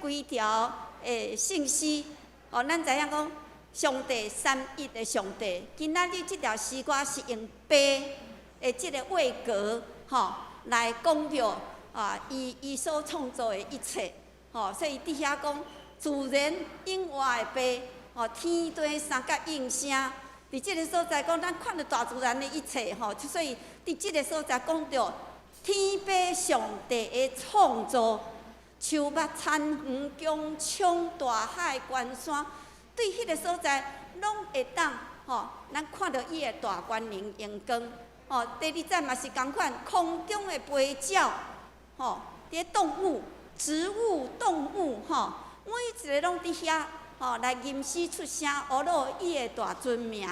幾條的聖詩，吼，咱知影講上帝三一的上帝。今仔日這條詩歌是用爸的這个位格，吼，來講著啊，伊伊所創造的一切，吼，所以佇遐講自然永活的爸，吼，天地三角應聲。佇這个所在講，咱看著大自然的一切，吼，所以佇這个所在講著天父上帝的創造，樹木、田園、穹蒼、大海、關山，對彼个所在攏會當，吼，咱看著伊的大權能榮光。吼，第二節嘛是仝款，空中的飛鳥，吼，佇動物、植物、動物，吼，每一个攏佇遐，吼，來吟詩出聲，呵咾伊的大尊名，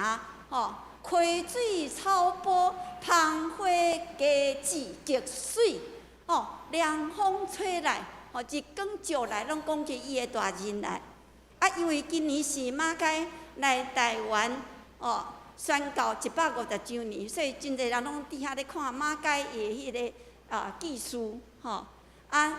吼，溪水草坡，芳花佳子極媠，吼，涼風吹來，吼，日光照來，攏講起伊的大仁愛。啊，因為今年是馬偕來台灣，哦，宣教150週年，所以真濟人攏佇遐咧看馬偕伊的彼个啊記事，吼，啊，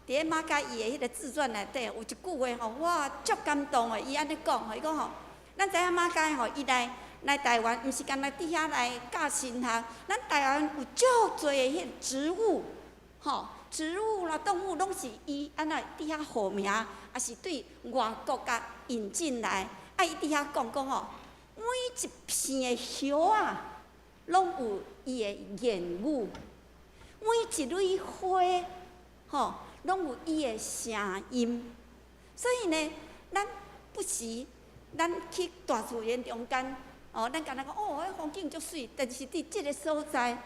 佇咧馬偕伊的彼個自傳內底有一句話吼，我足感動的。伊按呢講吼，伊講吼，咱知影馬偕吼，伊來來台灣，毋是干焦佇遐來教神學，咱台灣有足濟的彼個植物，吼，植物啦、動物攏是伊按怎佇遐號名，抑是對外國共引進來。啊，伊佇遐講講吼，每一片的葉仔，攏有伊的言語；每一蕊花，吼，攏有伊的聲音。所以呢，咱不時，咱去大自然中間，哦，咱敢若講哦，彼風景足媠，但是佇這个所在，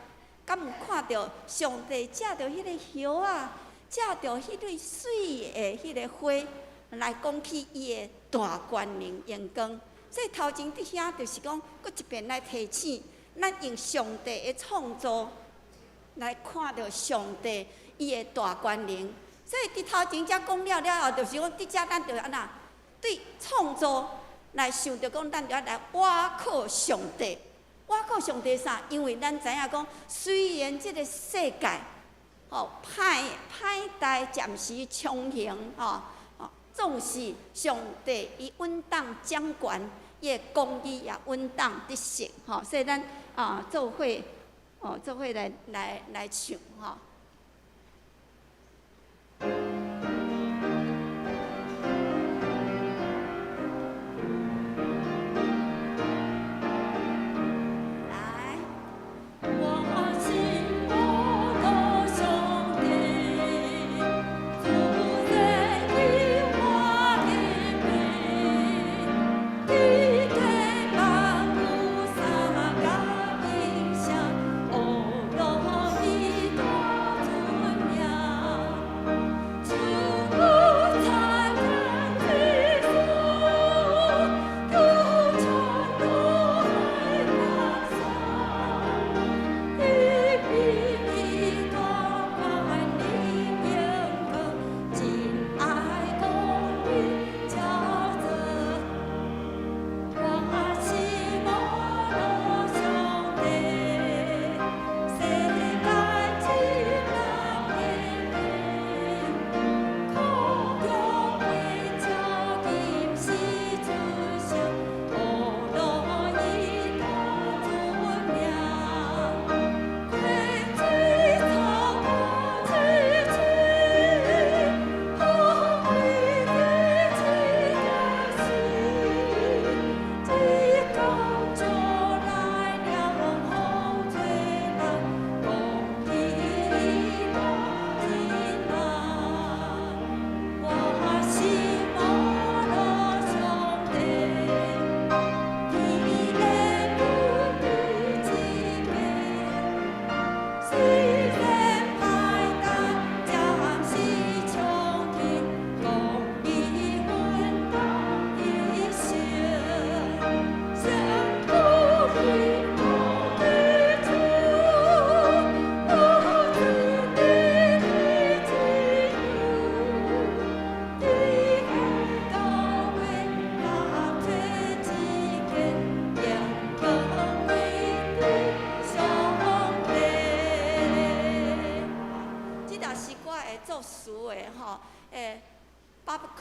敢有看著上帝藉著彼个葉仔，藉著彼蕊媠的彼个花，來講起伊的大權能榮光。所以頭前佇遐就是講，閣一遍來提醒，咱用上帝的創造來看著上帝伊的大權能。所以佇頭前遮講了了後，就是講佇遮咱就按怎對創造來想著講，咱就愛來倚靠上帝。倚靠上帝啥？因為咱知影講，雖然這个世界吼歹歹代暫時充盈吼，總是上帝伊穩當掌權，伊的公義也穩當得實吼，所以咱啊做伙哦做伙來來來唱吼。來，我心我的上帝，主在永活的父，天地萬物三甲應聲，呵咾伊大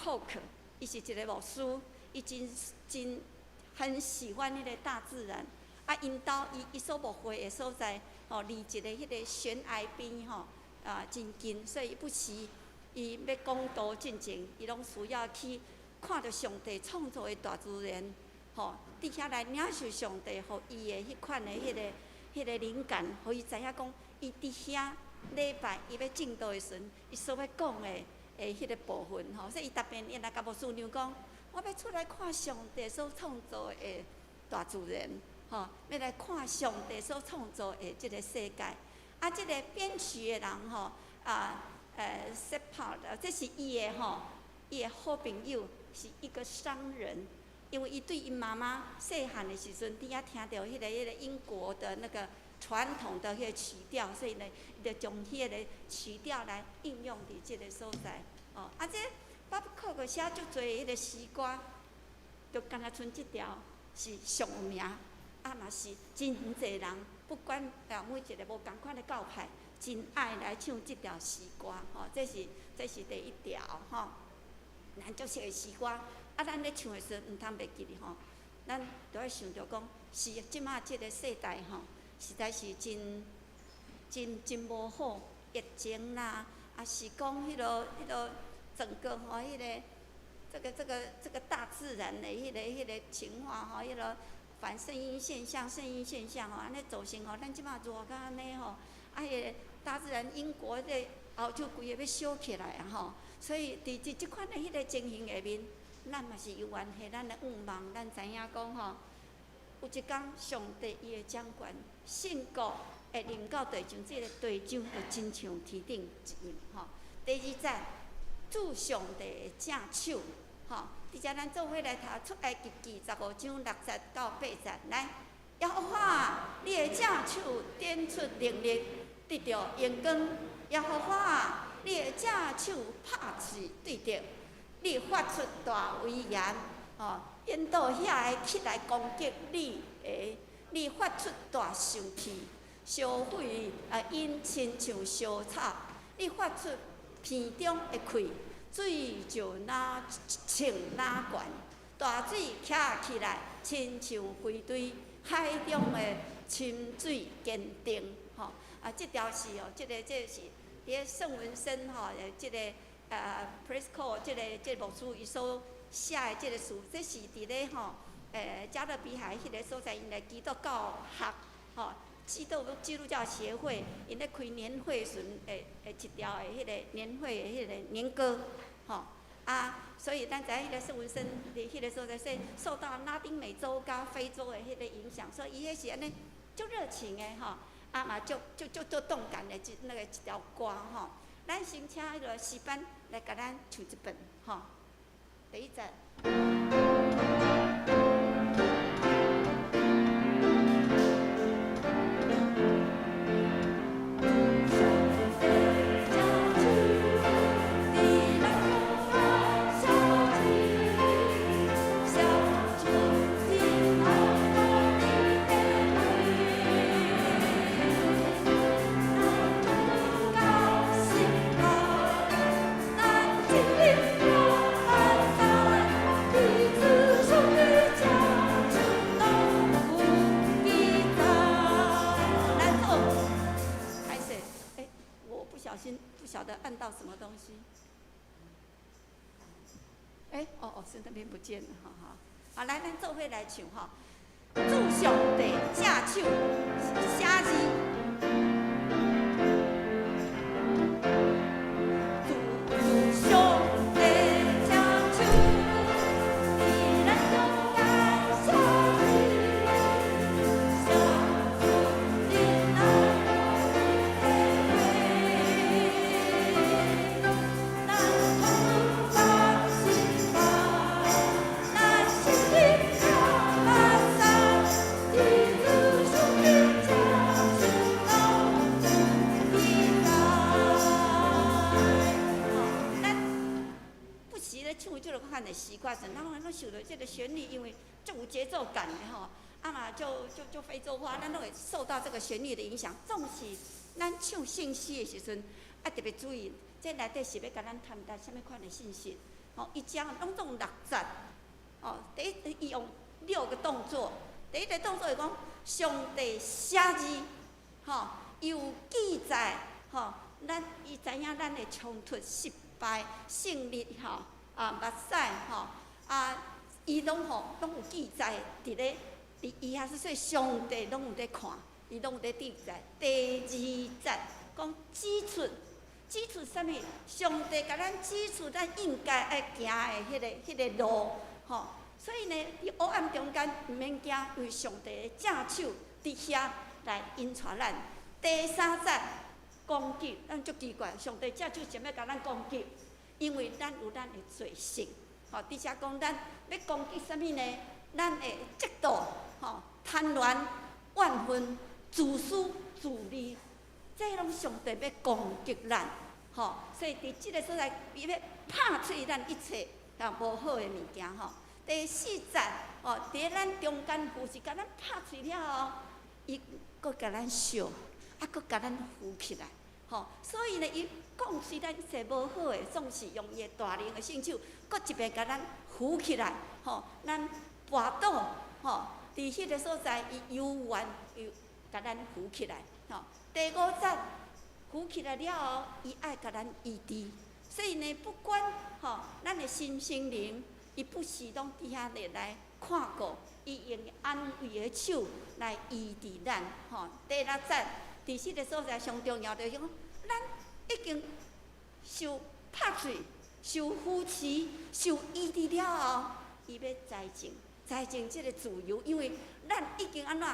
Cook，伊是一个牧師，伊真真很喜歡彼个大自然。啊，𪜶兜伊伊所牧會的所在，吼，離一个彼個懸崖邊吼，啊，真近，所以伊不時伊欲講道進前，伊攏需要去看著上帝創造的大自然，吼，佇遐來領受上帝予伊的彼款的彼個靈感，予伊知影講，伊佇遐禮拜伊欲證道的時陣，伊所欲講的彼個部分吼，所以伊逐遍伊若共牧師娘講，我欲出來看上帝所創造的大自然，吼，欲來看上帝所創造的這個世界。啊，這個編曲的人吼，啊，Sheppard，這是伊的吼，伊的好朋友是一個商人，因為伊對𪜶媽媽細漢的時陣，佇遐聽著彼個英國的那個傳統的彼個曲調，所以呢，伊就將彼個曲調來應用佇這個所在。哦，啊，這 Bob Cook 寫足濟彼個詩歌，就敢若賰這條是上有名，啊嘛是真濟人，不管啊每一個無仝款的教派，真愛來唱這條詩歌，吼，這是第一條，吼。咱足熟的詩歌，啊，咱咧唱的時陣，毋通袂記得吼。咱著愛想著講，是這馬這個世代吼，實在是真真真無好，疫情啦，啊是講彼個整個吼，彼個這個大自然的彼個情況吼，彼個反聖嬰現象、聖嬰現象吼，按呢造成吼，咱這馬熱甲按呢吼，啊，彼個大自然英國這歐洲規个欲燒起來啊吼，所以佇這款的彼個情形下面，咱嘛是有關係咱的願望，咱知影講吼，有一工上帝伊會掌權，聖國會臨到地上，這個地上就親像天頂一樣吼。第二節，主上帝的正手，吼，佇遮咱做伙來讀出埃及記15章6節到8節，來，耶和華，你的正手展出能力，得著榮光。耶和華，你的正手拍死對敵，你發出大威嚴，吼，引導遐个起來攻擊你的，你發出大生氣，燒毀啊，𪜶親像燒草，你發出鼻中的氣，水就若衝若懸，大水徛起來，親像灰堆，海中的深水堅定，吼。啊，這條是哦，這個這是佇個聖文森吼，這個Prescott 這個牧師伊所寫的這個詩，這是佇咧吼，加勒比海彼個所在，𪜶來基督教學，吼，基督教協會，𪜶咧開年會時陣，的一條的彼個年會的彼個年歌，吼，啊，所以咱知影彼個聖文森佇彼個所在，說受到拉丁美洲佮非洲的彼個影響，所以伊彼是按呢足熱情的吼。啊嘛，足足足足動感的一那個一條歌吼。咱先請彼個詩班來共咱唱一遍吼。第一節。歹勢，欸，我不小心不曉得按到什麼東西。欸，哦哦，是那邊不見了，哈哈。好，來，咱做伙來唱吼。主上帝正手寫字。主上帝正手，佇咱中間寫字，寫出仁愛的話，咱通放心吧，咱心裡了目屎，佇主上帝正手攏有記載。咱不時咧唱這個款的詩歌時，咱攏受著這個旋律，因為足有節奏感的吼，啊嘛就就就非洲話，咱攏會受到這個旋律的影響。總是咱唱聖詩的時陣，愛特別注意，這內底是欲共咱傳達啥物款的信息。吼，伊遮攏總六節，吼，第一伊用六個動作，第一個動作是講上帝寫字，吼，伊有記載，吼，咱伊知影咱的衝突、失敗、勝利，吼，啊，目屎，吼，啊，伊攏吼攏有記載佇咧，佇伊遐說上帝攏有咧看，伊攏有咧記載。第二節講指出，指出啥物？上帝共咱指出咱應該愛行的彼個路，吼。所以呢，佇黑暗中間毋免驚，因為上帝的正手佇遐來引帶咱。第三節攻擊，咱足奇怪，上帝正手想欲共咱攻擊，因為咱有咱的罪性。吼，佇遮講咱欲攻擊啥物呢？咱會嫉妒、吼貪婪、怨恨、自私、自利，這攏上帝欲攻擊咱，吼。所以佇這个所在，伊欲拍碎咱一切啊無好的物件，吼。第四節，哦，佇咱中間扶持，共咱拍碎了後，伊閣共咱惜，啊，閣共咱扶起來，吼。所以呢，伊講碎咱一切無好的，總是用伊的大能的聖手，閣一遍共咱扶起來，吼。咱跋倒，吼，佇彼个所在，伊猶原又共咱扶起來，吼。第五節，扶起來了後，伊愛共咱醫治。所以呢，不管吼，咱的身心靈，伊不時攏佇遐咧來看顧，伊用安慰的手來醫治咱，吼。第六節，佇這个所在上重要就是講，咱已經受拍碎、受扶持、受醫治了後，伊欲栽種，栽種這个自由，因為咱已經按怎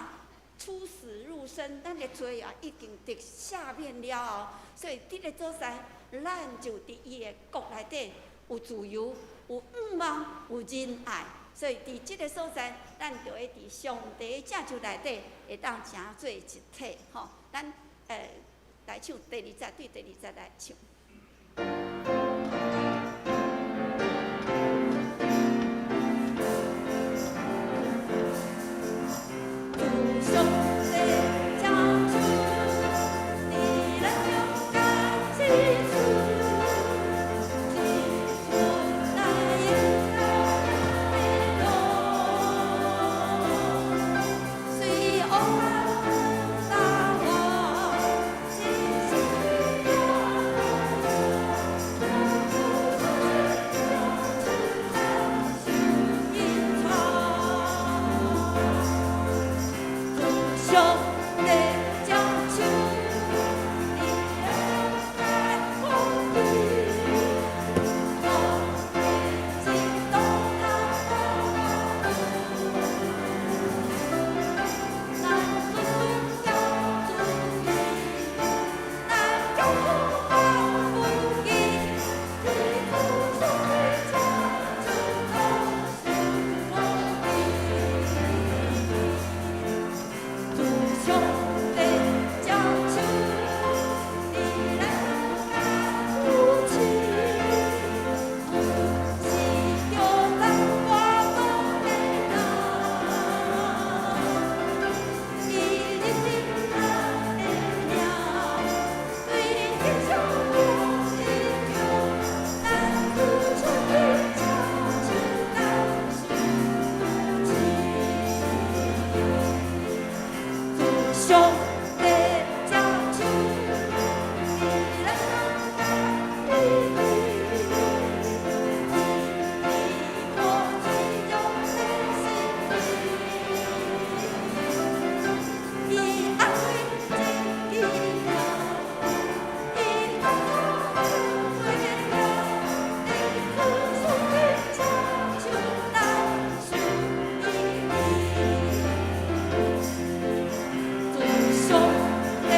出死入生，咱的罪也已經得赦免了後，所以佇這個所在，咱就佇伊的國內底有自由、有盼望、有仁愛。所以佇這个所在，咱就會佇上帝的拯救內底會當成做一體。吼，咱來唱第二節，對第二節來唱。主上帝正手，佇咱中間指出，指出咱應該的路。雖黑暗大雨，只是主上帝正手，佇咱中間攻擊，攻擊這倒塌的咱順順交主意，咱勇敢不羈，指出上帝正手當受攻擊。主上帝正手，佇咱中間扶持，扶持著咱跋倒的人。伊認定咱的名，對天上有應許，咱主上帝正手當受扶持。主上帝正手，佇咱中間醫治，醫治破脆弱的心靈。伊安慰真奇妙，伊感動微妙，指出上帝正手當受醫治。主上帝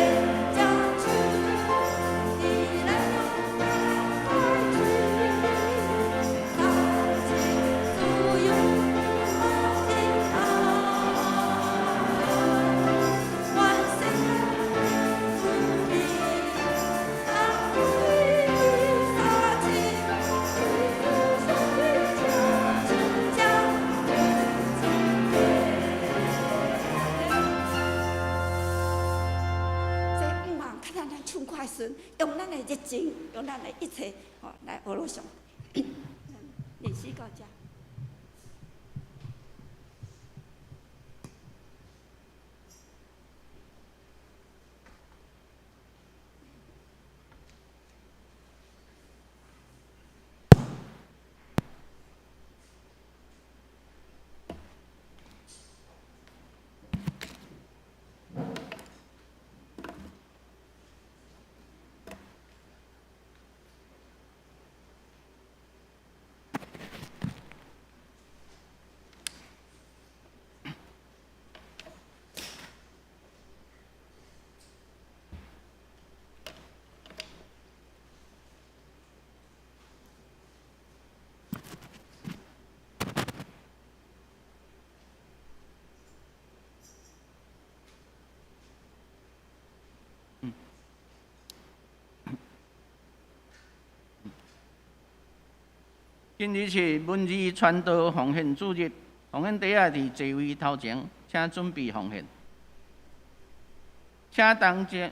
正手，佇咱中間開啟，開啟自由的道。願世界主義，當水灑淨，指出上帝正手成做一體。這盼望，較咱來唱歌的時陣，用咱的熱情，用咱的一切，吼來學落上帝。到遮。今日是文字传道奉献主日，奉献袋仔伫座位头前，请准备奉献。请同齐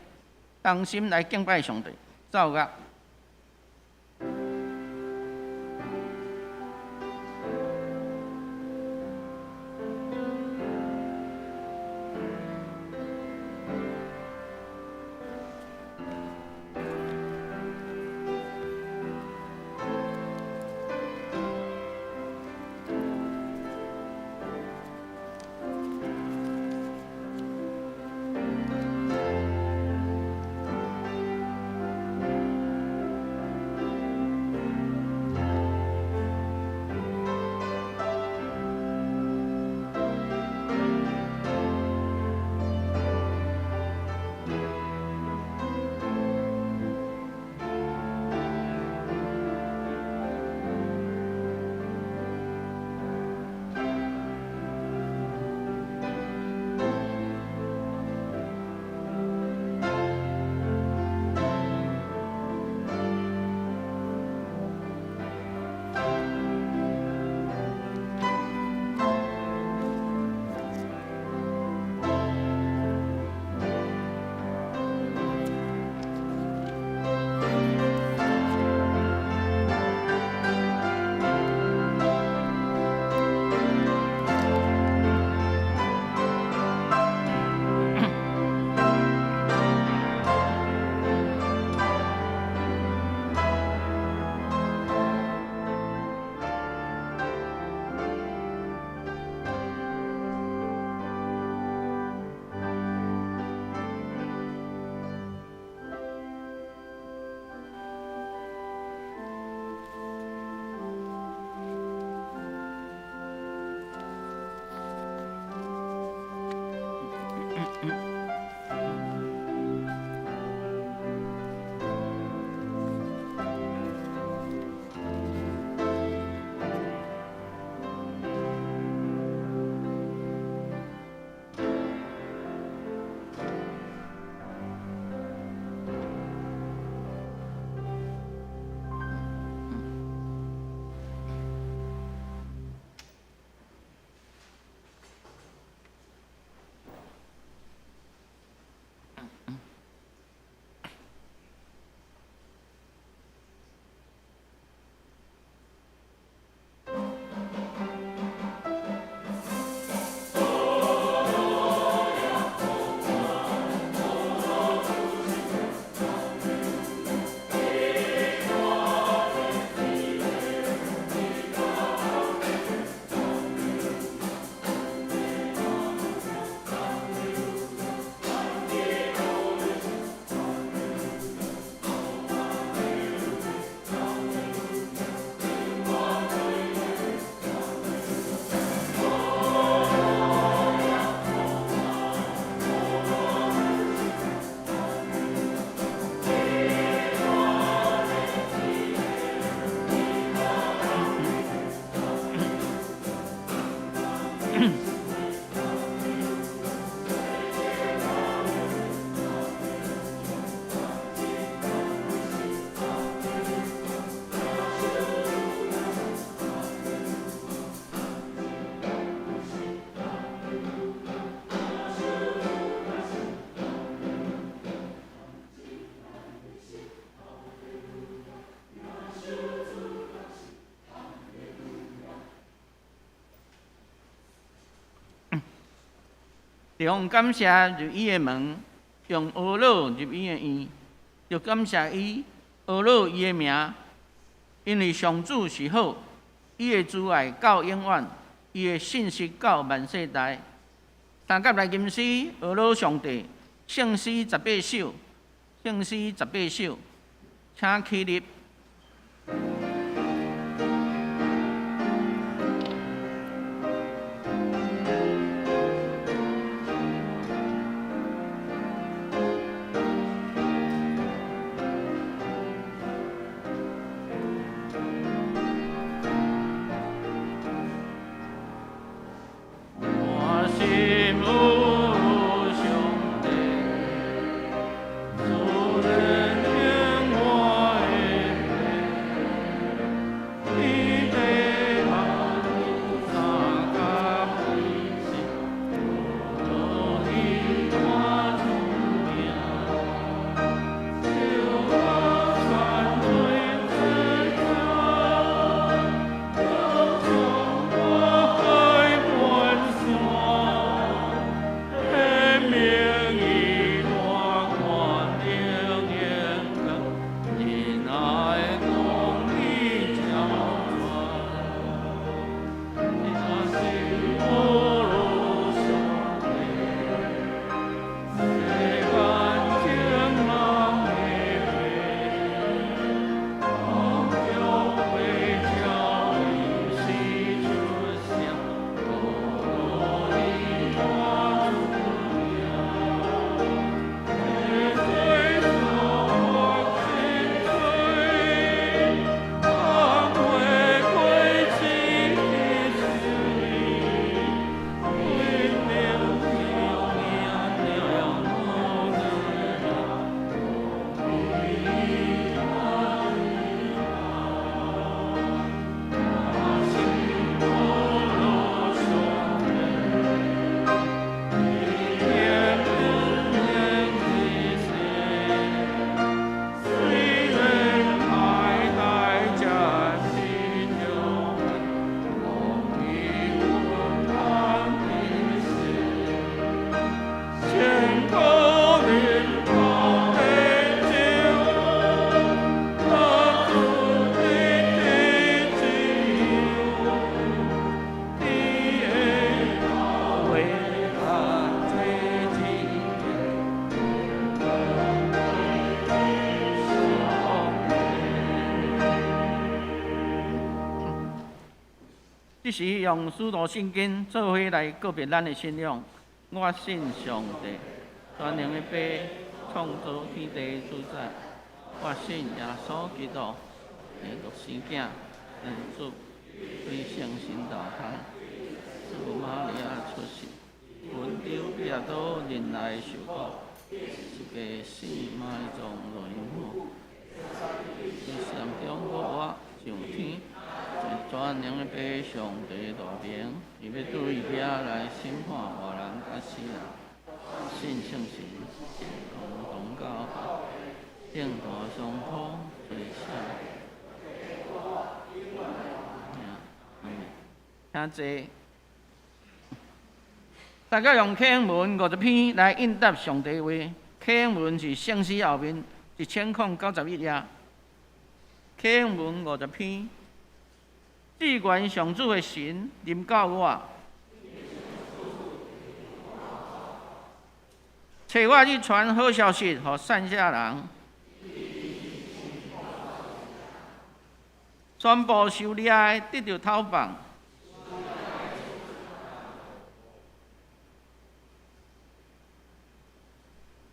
同心来敬拜上帝，奏乐。用感謝入伊的門，用呵咾入伊的院，著感謝伊，呵咾伊的名，因為上主是好，伊的慈愛到永遠，伊的信實到萬世代。三甲來吟詩，呵咾上帝，聖詩十八首，聖詩十八首，請起立。我心有上帝，主人聽我的話，伊地下三甲開始，呵咾伊我出名，笑我山水之中，将我海奔山，显明伊大權能榮光，仁愛公義昭傳。我心呵咾上帝，世間眾人的父，叫被召伊時出聲，呵咾伊我出名。罪所清水，當回歸之水，為了命了我心呵咾上帝，天恩的神，雖然海帶着的條公義穩當的神，宣告領導的酒，那主的的自由，你的話咱這一個上帝。這時用使徒信經做伙來告別咱的信仰。我信上帝，全能的父，創造天地的主宰。我信耶穌基督，的獨生子，咱主，對聖神投胎，聖母瑪利亞出世，本丟彼拉多忍耐受苦，十架死埋葬落陰府，佇山中復活上天，坐全能的父上帝大爿，伊欲對遐來審判活人佮死人。信聖神，共同教會，聖徒相通，罪赦。請坐。大家用啟應文50篇來應答上帝話。啟應文是聖詩後面1091頁。啟應文五十篇，至懸上主的神臨到我，揣我去傳好消息予散下人，宣布受掠的得著釋放，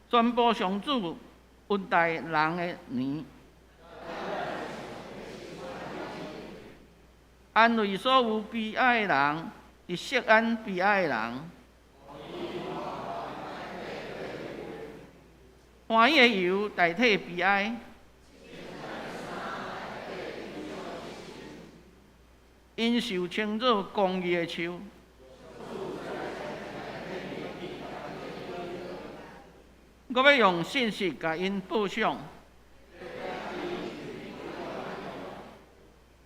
宣布上主恩待人的年，安慰所有悲哀的人，佇錫安悲哀的人，歡喜的油代替悲哀，𪜶受稱做公義的樹。我欲用信實共𪜶報賞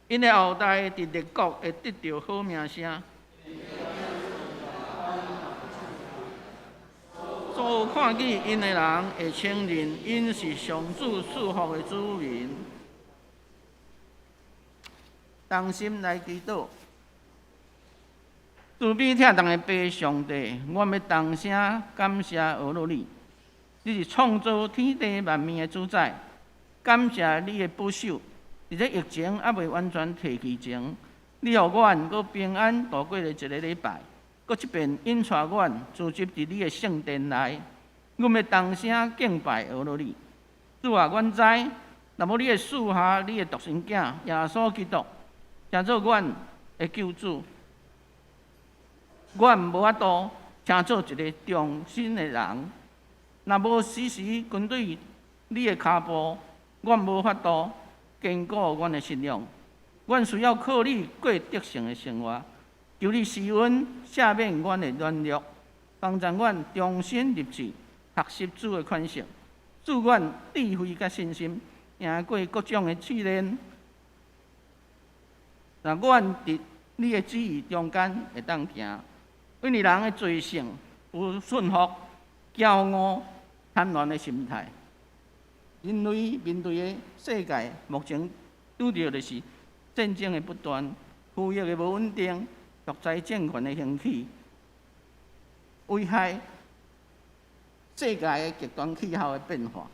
，𪜶的後代佇列國會得著好名聲。有看見𪜶的人會承認，𪜶是上主賜福的子民。同心來祈禱，慈悲疼痛的父上帝，阮欲同聲感謝阿樂你，你是創造天地萬物的主宰，感謝你的保守。佇這疫情猶未完全退去前，你予阮閣平安度過了一個禮拜，閣這遍引帶阮聚集佇你的聖殿內，阮欲同聲敬拜阿樂你。主啊，阮知，若無你會賜下你的獨生囝耶穌基督，成做阮的救主，阮無法度成做一個忠心的人。若無時時跟隨你的跤步，阮無法度堅固阮的信仰。阮需要靠你過得勝的生活，求你施恩赦免阮的軟弱，幫助阮重新立志學習主的款式，賜阮智慧佮信心，贏過各種的試煉。讓阮佇你的旨意中間會當行，因為人的罪性有順服、驕傲、貪婪的心態。人類面對的世界，目前拄著的是戰爭的不斷、區域的無穩定、獨裁政權的興起、危害世界的極端氣候的變化、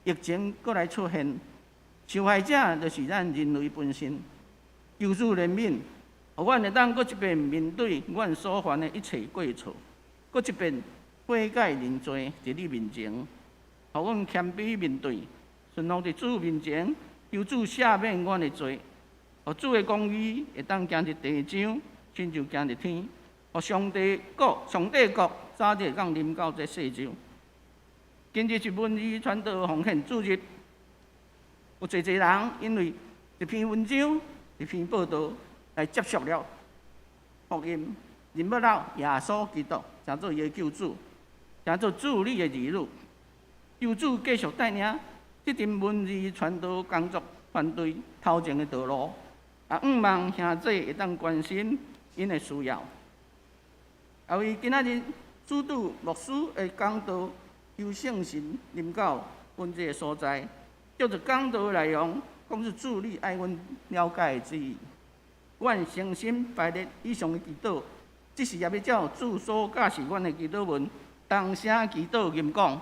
疫情閣來出現，受害者就是咱人類本身。求主憐憫，予阮會當閣一遍面對阮所犯的一切過錯，閣一遍悔改認罪佇你面前，予阮謙卑面對，順服佇主面前，求主赦免阮的罪，予主的公義會當行佇地上，親像行佇天，予上帝國、上帝國早日降臨到這世上。今日是文字傳道奉獻主日，有濟濟人因為一篇文章、一篇報道來接受了福音，認捌了耶穌基督，成做伊的救主，成做主你的兒女。求主繼續帶領這陣文字傳道工作團隊頭前的道路，也向望兄弟會當關心𪜶的需要。也為今仔日主導牧師的講道，求聖神臨到阮這个所在，藉著講道的內容，講出主你愛阮了解的旨意。阮誠心排列以上的祈禱，這是也欲照主所教示阮的祈禱文，同聲祈禱吟講。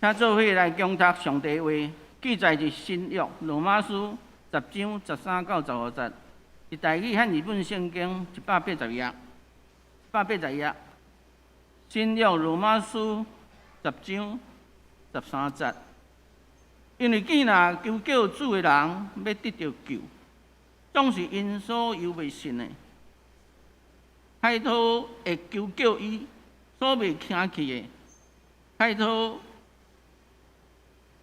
請做伙來恭讀上帝話，記載佇新約羅馬書10章13到15節，佇台語漢字本聖經180頁，180頁。新約羅馬書十章十三節，因為既若求叫主的人欲得著救，總是𪜶所猶未信的，還倒會求叫伊所未聽見的，還倒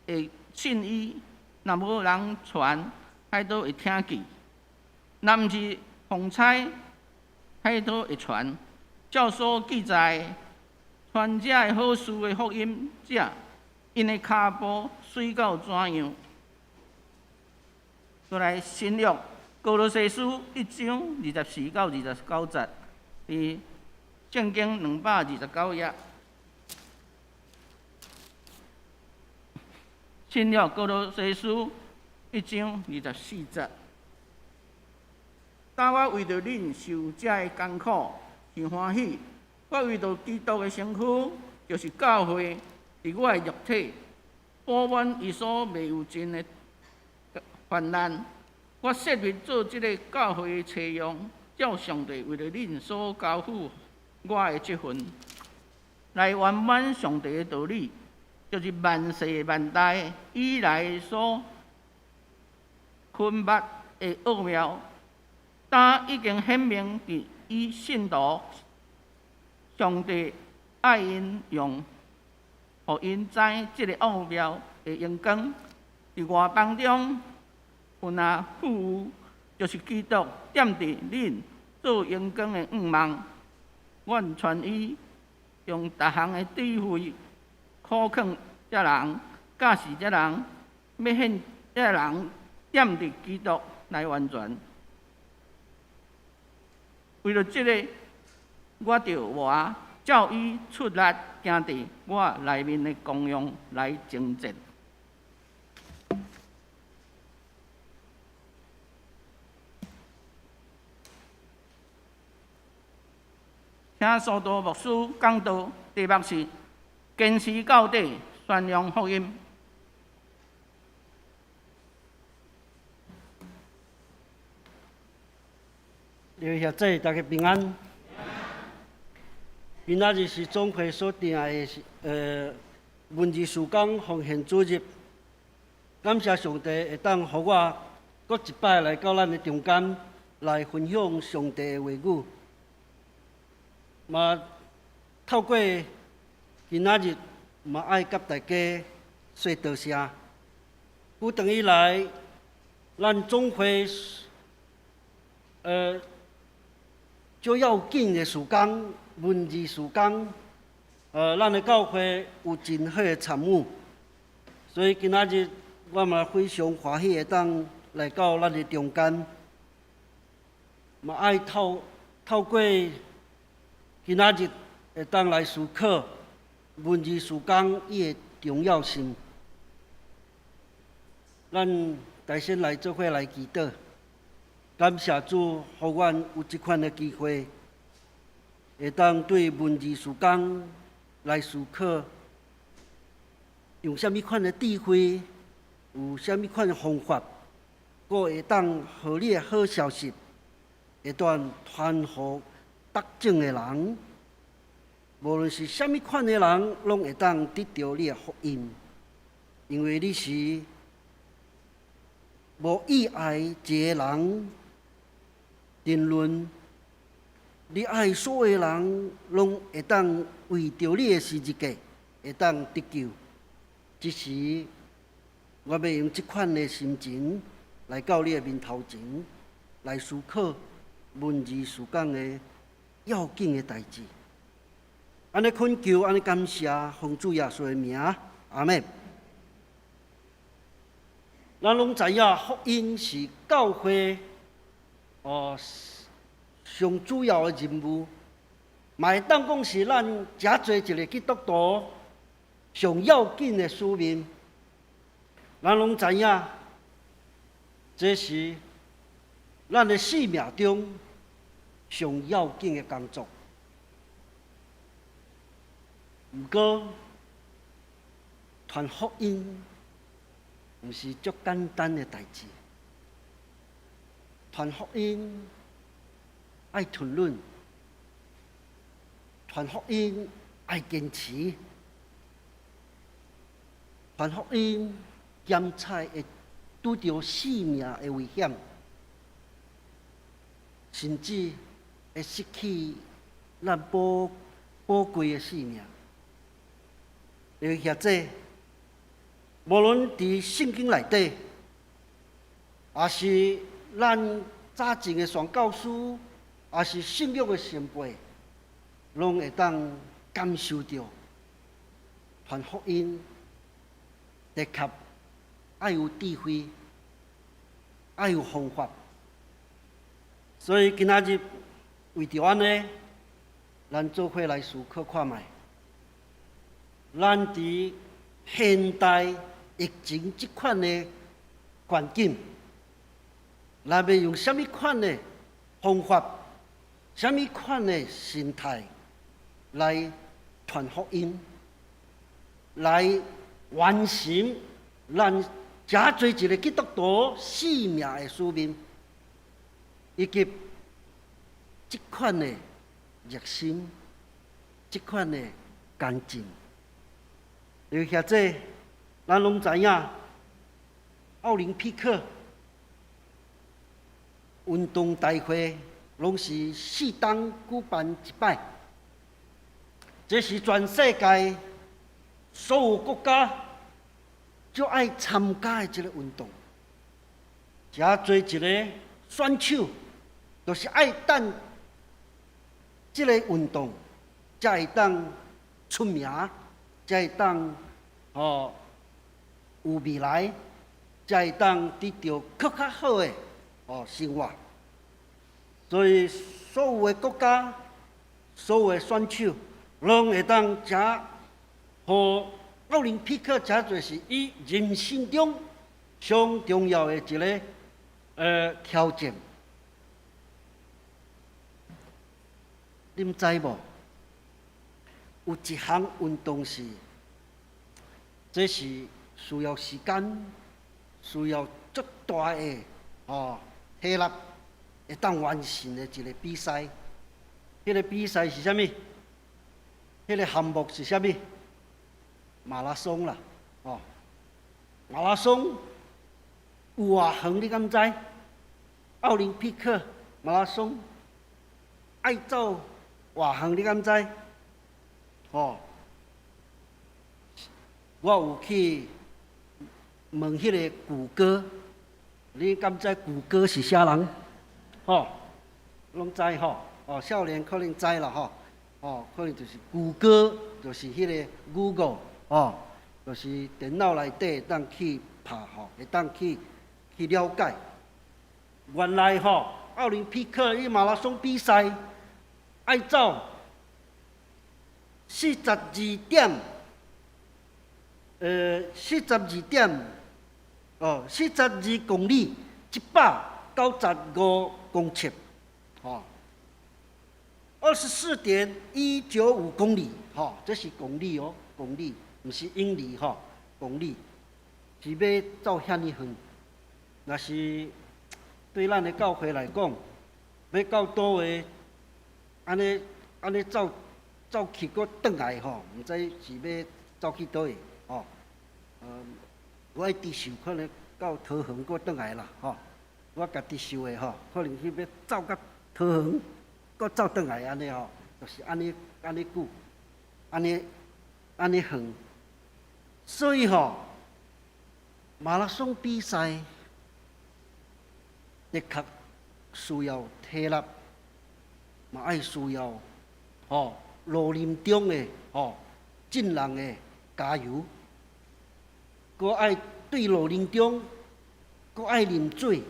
會信伊。若無人傳，還倒會聽見；若毋是奉差，還倒會傳。照所記載，傳這个好事的福音者，𪜶的跤步媠到怎樣？閣來新約歌羅西書1章24到29節，佇聖經229頁。新約歌羅西書1章24節。當我為著恁受這个艱苦是歡喜，我為著基督的身軀，就是教會，佇我的肉體，補滿伊所未有盡的患難。我設立做這个教會的冊用，照上帝為著恁所交付我的這份，來圓滿上帝的道理，就是萬世萬代以來所隱密的奧妙，今已經顯明佇伊信徒，上帝愛𪜶用，予𪜶知這个奧妙的榮光，佇外邦中有若富有，就是基督踮佇恁做榮光的向望。阮傳伊用逐項的智慧，苦勸這人，教示這人，欲顯這人踮佇基督內完全。為著這个，我著活照伊出力行佇我內面的功用來征戰。請蘇道牧師講道，題目是堅持到底，宣揚福音。各位協姊，大家平安。今仔日是總會所定的文字事工奉獻主日。感謝上帝會當予我閣一擺來到咱的中間來分享上帝的話語。嘛，透過今仔日嘛愛佮大家說多謝。久長以來，咱總會最要緊的事工，文字事工，咱的教會有真好的參與，所以今仔日我嘛非常歡喜會當來到咱的中間，嘛愛透過今仔日會當來思考文字事工伊的重要性。咱大先來做伙來祈禱，感謝主，予阮有這款的機會，會當對文字事工來思考，用啥物款的智慧，有啥物款的方法，閣會當予你的好消息，會當傳予逐種的人，無論是啥物款的人，攏會當得著你的福音，因為你是無意愛一个人，定論你愛所有人，攏會當為著你的十字架，會當得救。這時，我欲用這款的心情來到你的面頭前，來思考文字事工的要緊的代誌。按呢懇求，按呢感謝，奉主耶穌的名，阿們。咱攏知影，福音是教會上主要的任務，嘛會當講是咱遮濟一个基督徒上要緊的使命。咱攏知影，這是咱的生命中上要緊的工作。毋過，傳福音毋是足簡單的代誌。傳福音愛吞忍，傳福音愛堅持，傳福音兼且會拄著性命的危險，甚至會失去咱寶寶貴的性命。因為遐這，無論佇聖經內底，抑是咱早前的宣教師，抑是信仰的前輩，攏會當感受著傳福音的確愛有智慧，愛有方法。所以今仔日為著按呢，咱做伙來思考看覓。咱佇現代疫情這款的環境，咱欲用啥物款的方法、啥物款的心態來傳福音，來完成咱遮濟一个基督徒使命的使命，以及這款的熱心、這款的乾淨。因為遐這，咱攏知影，奧林匹克運動大會攏是4冬舉辦一擺，這是全世界所有國家足愛參加的一个運動。遮濟一个選手，就是愛等這个運動，才會當出名，才會當有未來，才會當得著閣較好的生活。所以，所有的國家、所有的選手，攏會當遮予奧林匹克遮做是伊人生中上重要的一个挑戰。恁知無？有一項運動是，這是需要時間、需要足大的體力，會當完成的一个比賽。彼个比賽是啥物？彼个項目是啥物？馬拉松啦，馬拉松有偌遠？你敢知？奧林匹克馬拉松愛走偌遠？你敢知？我有去問彼个谷歌，你敢知谷歌是啥人？攏知吼？少年可能知啦吼。可能就是谷歌，就是彼个 Google，就是電腦內底會當去拍吼，會當去了解。原來吼，奧林匹克伊馬拉松比賽愛走42公里，195公尺，24.195公里，這是公里哦，公里，毋是英里吼，公里，是欲走遐爾遠。若是對咱的教會來講，欲到佗位，按呢按呢走走去閣轉來吼，毋知是欲走去佗位吼。我愛直想可能到桃園閣轉來啦，吼。我家己想的吼，可能去欲走到桃園，閣走轉來按呢吼，就是按呢按呢久，按呢按呢遠。所以吼，馬拉松比賽的確需要體力，嘛愛需要路林中的眾人的加油，閣愛對路林中，閣愛啉水，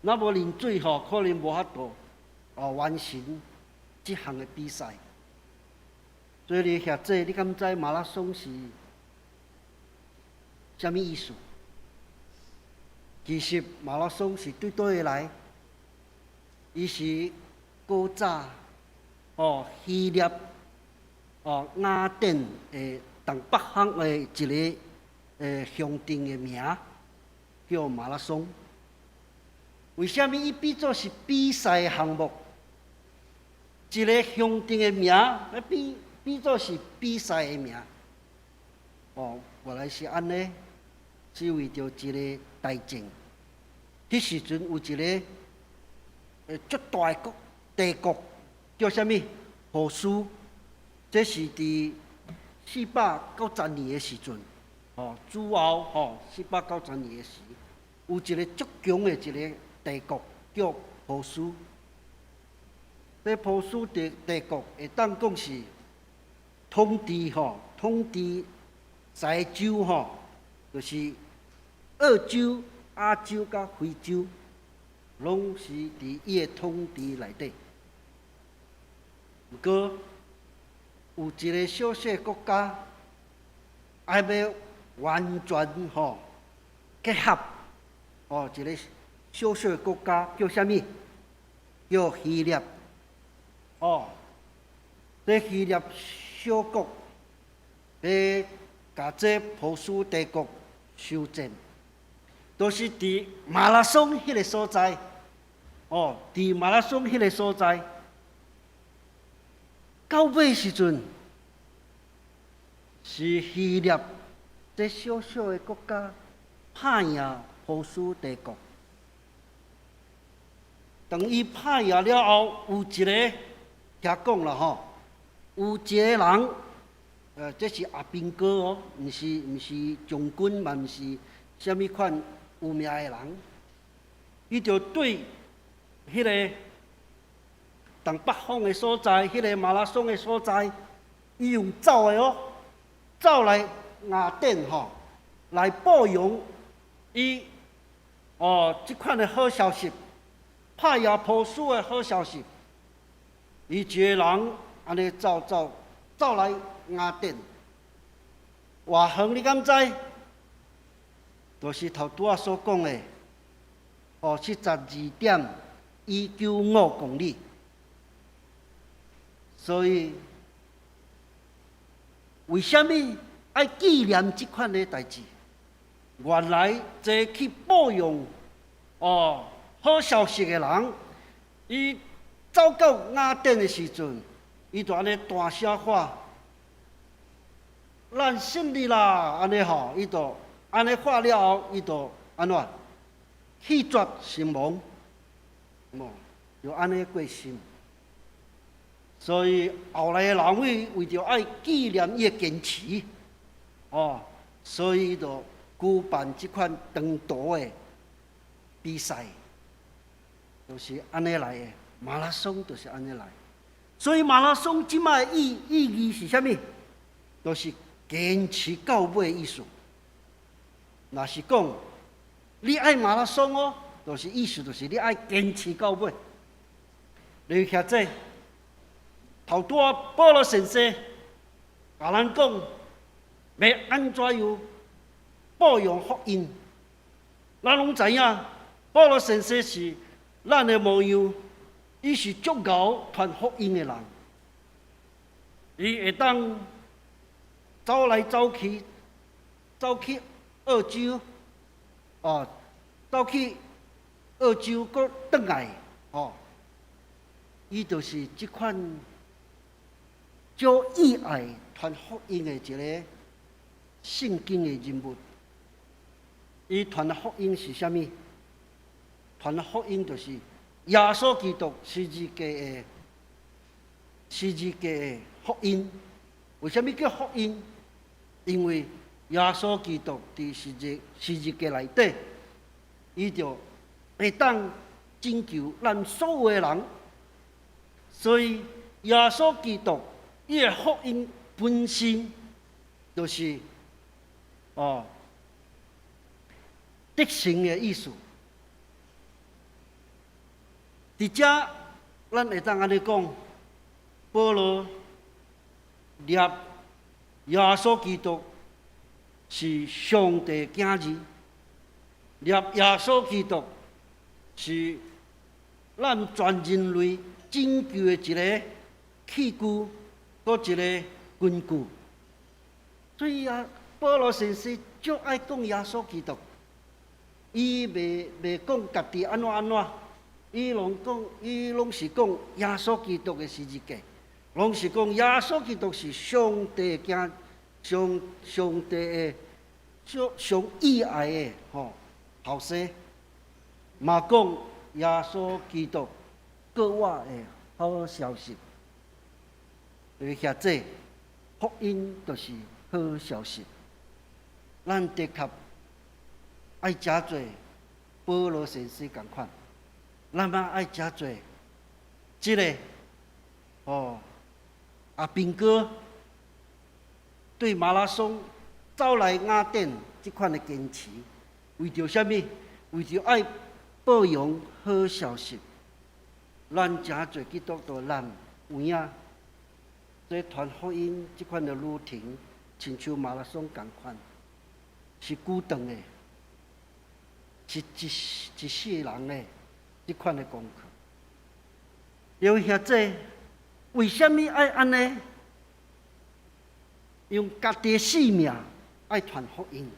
若無啉水吼，可能無法度完成這項的比賽。所以你遐這，你敢知馬拉松是啥物意思？其實馬拉松是對佗位來？伊是古早希臘雅典的東北方的一个鄉鎮的名叫馬拉松。為啥物伊變做是比賽項目？一个鄉鎮的名，欲變做是比賽的名。哦，原來是按呢，是為著一个代誌。彼時陣有一个足大的國帝國，叫啥物？波斯。這是佇490年的時陣，哦，主後吼490年的時，有一个足強的一个帝國叫波斯。這波斯帝國會當講是統治吼，統治三洲吼，就是澳洲、亞洲佮非洲，攏是佇伊的統治內底。毋過有一个小細國家，愛欲完全吼結合，哦，一个小細國家叫啥物？叫希臘。哦，這希臘小國欲共這波斯帝國相戰，都是佇馬拉松彼个所在。哦，佇馬拉松彼个所在，到尾時陣是希臘這小小的國家拍贏波斯帝國。當伊拍贏了後，有一个聽講啦吼，有一个人，這是阿兵哥哦，毋是將軍嘛，毋是啥物款有名的人，伊就對彼个東北方的所在，彼个馬拉松的所在，伊用走的哦，走來雅典吼，來報揚伊哦，這款的好消息，拍贏波斯的好消息。伊一个人按呢走走走來雅典，偌遠你敢知？就是頭拄仔所講的，哦，72.195公里。所以，為啥物愛紀念這款的代誌？原來這去報揚哦好消息的人，伊走到雅典的時陣，伊就按呢大聲喊：咱勝利啦！按呢吼，伊就按呢喊了後，伊就按怎氣絕身亡，無就按呢過身。所以後來的人為著愛紀念伊的堅持，哦，所以就舉辦這款長途的比賽，就是按呢來的。馬拉松就是按呢來。所以馬拉松這擺的意義是啥物？就是堅持到尾的意思。若是講你愛馬拉松哦，就是意思就是你愛堅持到尾。你聽這頭拄仔保羅先生共咱講，欲按怎樣報揚福音？咱攏知影，保羅先生是咱的模樣，伊是足𠢕傳福音的人，伊會當走來走去，走去澳洲，哦，走去澳洲，閣轉來，哦，伊就是這款足意愛傳福音的一个聖經的人物。伊傳的福音是啥物？傳的福音就是耶穌基督十字架的福音。為啥物叫福音？因為耶穌基督佇十字架內底，伊就會當拯救咱所有的人。所以耶穌基督伊的福音本身就是哦得勝的意思。佇遮，咱會當按呢講，保羅立耶穌基督是上帝囝兒，立耶穌基督是咱全人類拯救的一个器具，閣一个根據。所以啊，保羅先生足愛講耶穌基督，伊袂講家己按怎按怎，伊攏講，伊攏是講耶穌基督的十字架，攏是講耶穌基督是上帝囝，上帝的上上意愛的吼後生，嘛講耶穌基督閣活的好消息。所以遐這福音就是好消息。咱的確愛誠濟保羅先生仝款，咱嘛愛誠濟這个哦阿兵哥對馬拉松走來雅典這款的堅持，為著啥物？為著愛報揚好消息。咱誠濟基督徒，咱有影這傳福音這款的旅程，親像馬拉松仝款，是孤單的，是一世人的這款的功課。因為遐濟，為啥物愛按呢？用家己的性命愛傳福音，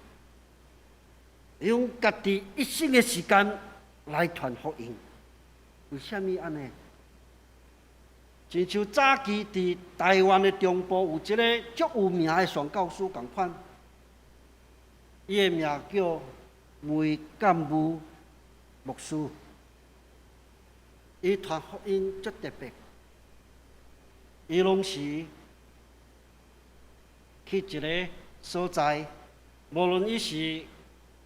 用家己一生的時間來傳福音。為啥物按呢？親像早期佇台灣的中部有一个足有名的宣教師仝款，伊的名叫梅干武牧師，伊傳福音足特別，伊攏是去一个所在，無論伊是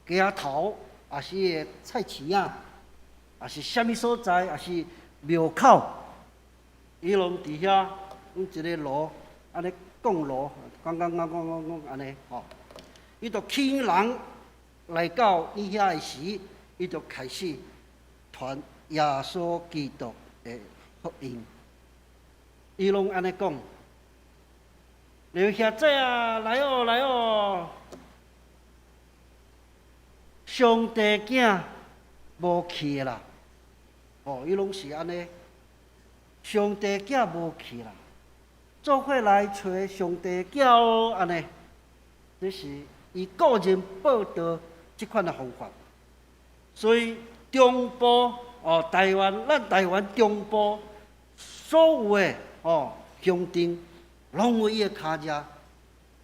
街頭，抑是伊的菜市仔，抑是啥物所在，抑是廟口，伊攏佇遐用一个爐，按呢講爐，講講講講講講按呢吼，伊就吸引人來到伊遐的時，伊就開始傳耶穌基督的福音。伊攏按呢講，劉兄弟啊，來哦來哦，上帝囝無去啦，哦，伊攏是按呢，上帝囝無去啦，做伙來揣上帝囝哦，按呢，這是伊個人報道這款的方法。所以中部哦，台灣咱台灣中部所有的哦鄉鎮，攏有伊的跤跡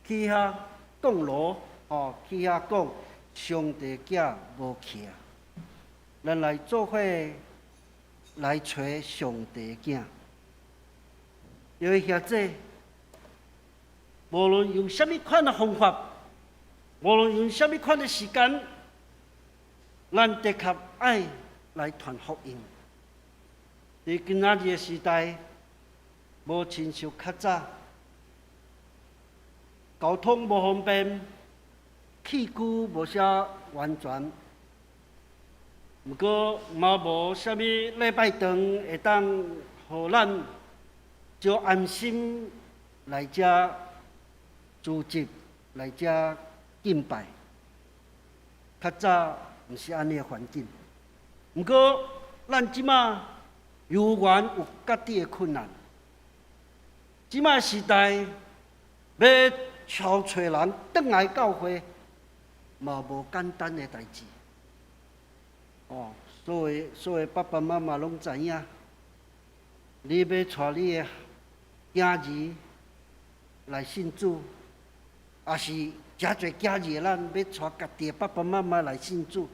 去遐講路哦，去遐講上帝囝無去啊！咱來做伙來揣上帝囝，因為遐這無論用啥物款的方法，無論用啥物款的時間，咱的確愛來傳福音。佇今仔日的時代，無親像較早，交通無方便，器具無啥完全，毋過嘛無啥物禮拜堂會當予咱就安心來遮聚集，來遮敬拜。較早毋是按呢的環境，毋過咱這馬猶原有家己的困難。這馬時代欲招揣人轉來教會，嘛無簡單的代誌。哦，所有爸爸媽媽攏知影，你欲帶你的囝兒來信主，抑是誠濟囝兒咱欲帶家己的爸爸媽媽來信主，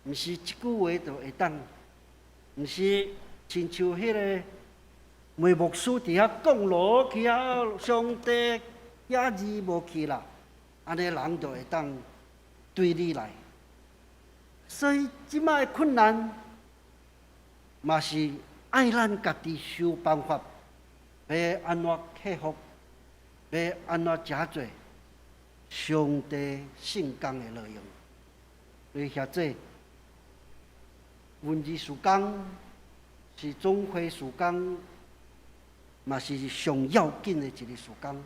毋是一句話就會當，毋是親像彼个梅牧師佇遐講路去遐，上帝囝兒無去啦，按呢人就會當對你來。所以這馬的困難，嘛是愛咱家己想辦法，欲按怎克服，欲按怎成做上帝聖工的內容。所以遐這文字事工是總會事工，嘛是上要緊的一个事工。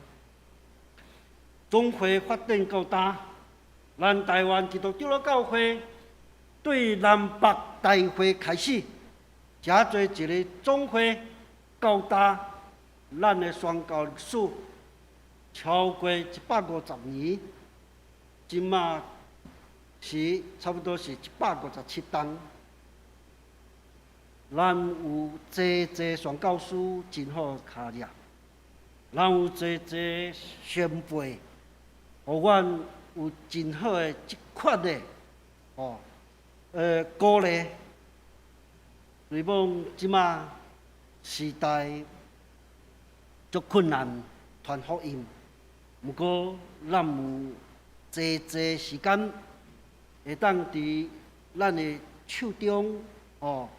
總會發展到今，咱台灣基督長老教會對南北大會開始，誠濟一个總會到今，咱的宣教歷史超過150年，這馬是差不多是157冬。咱有濟濟宣教師真好跤跡，咱有濟濟先輩，予阮有真好的這款的哦，鼓勵。雖罔這馬時代足困難傳福音，毋過咱有濟濟時間會當佇咱的手中哦，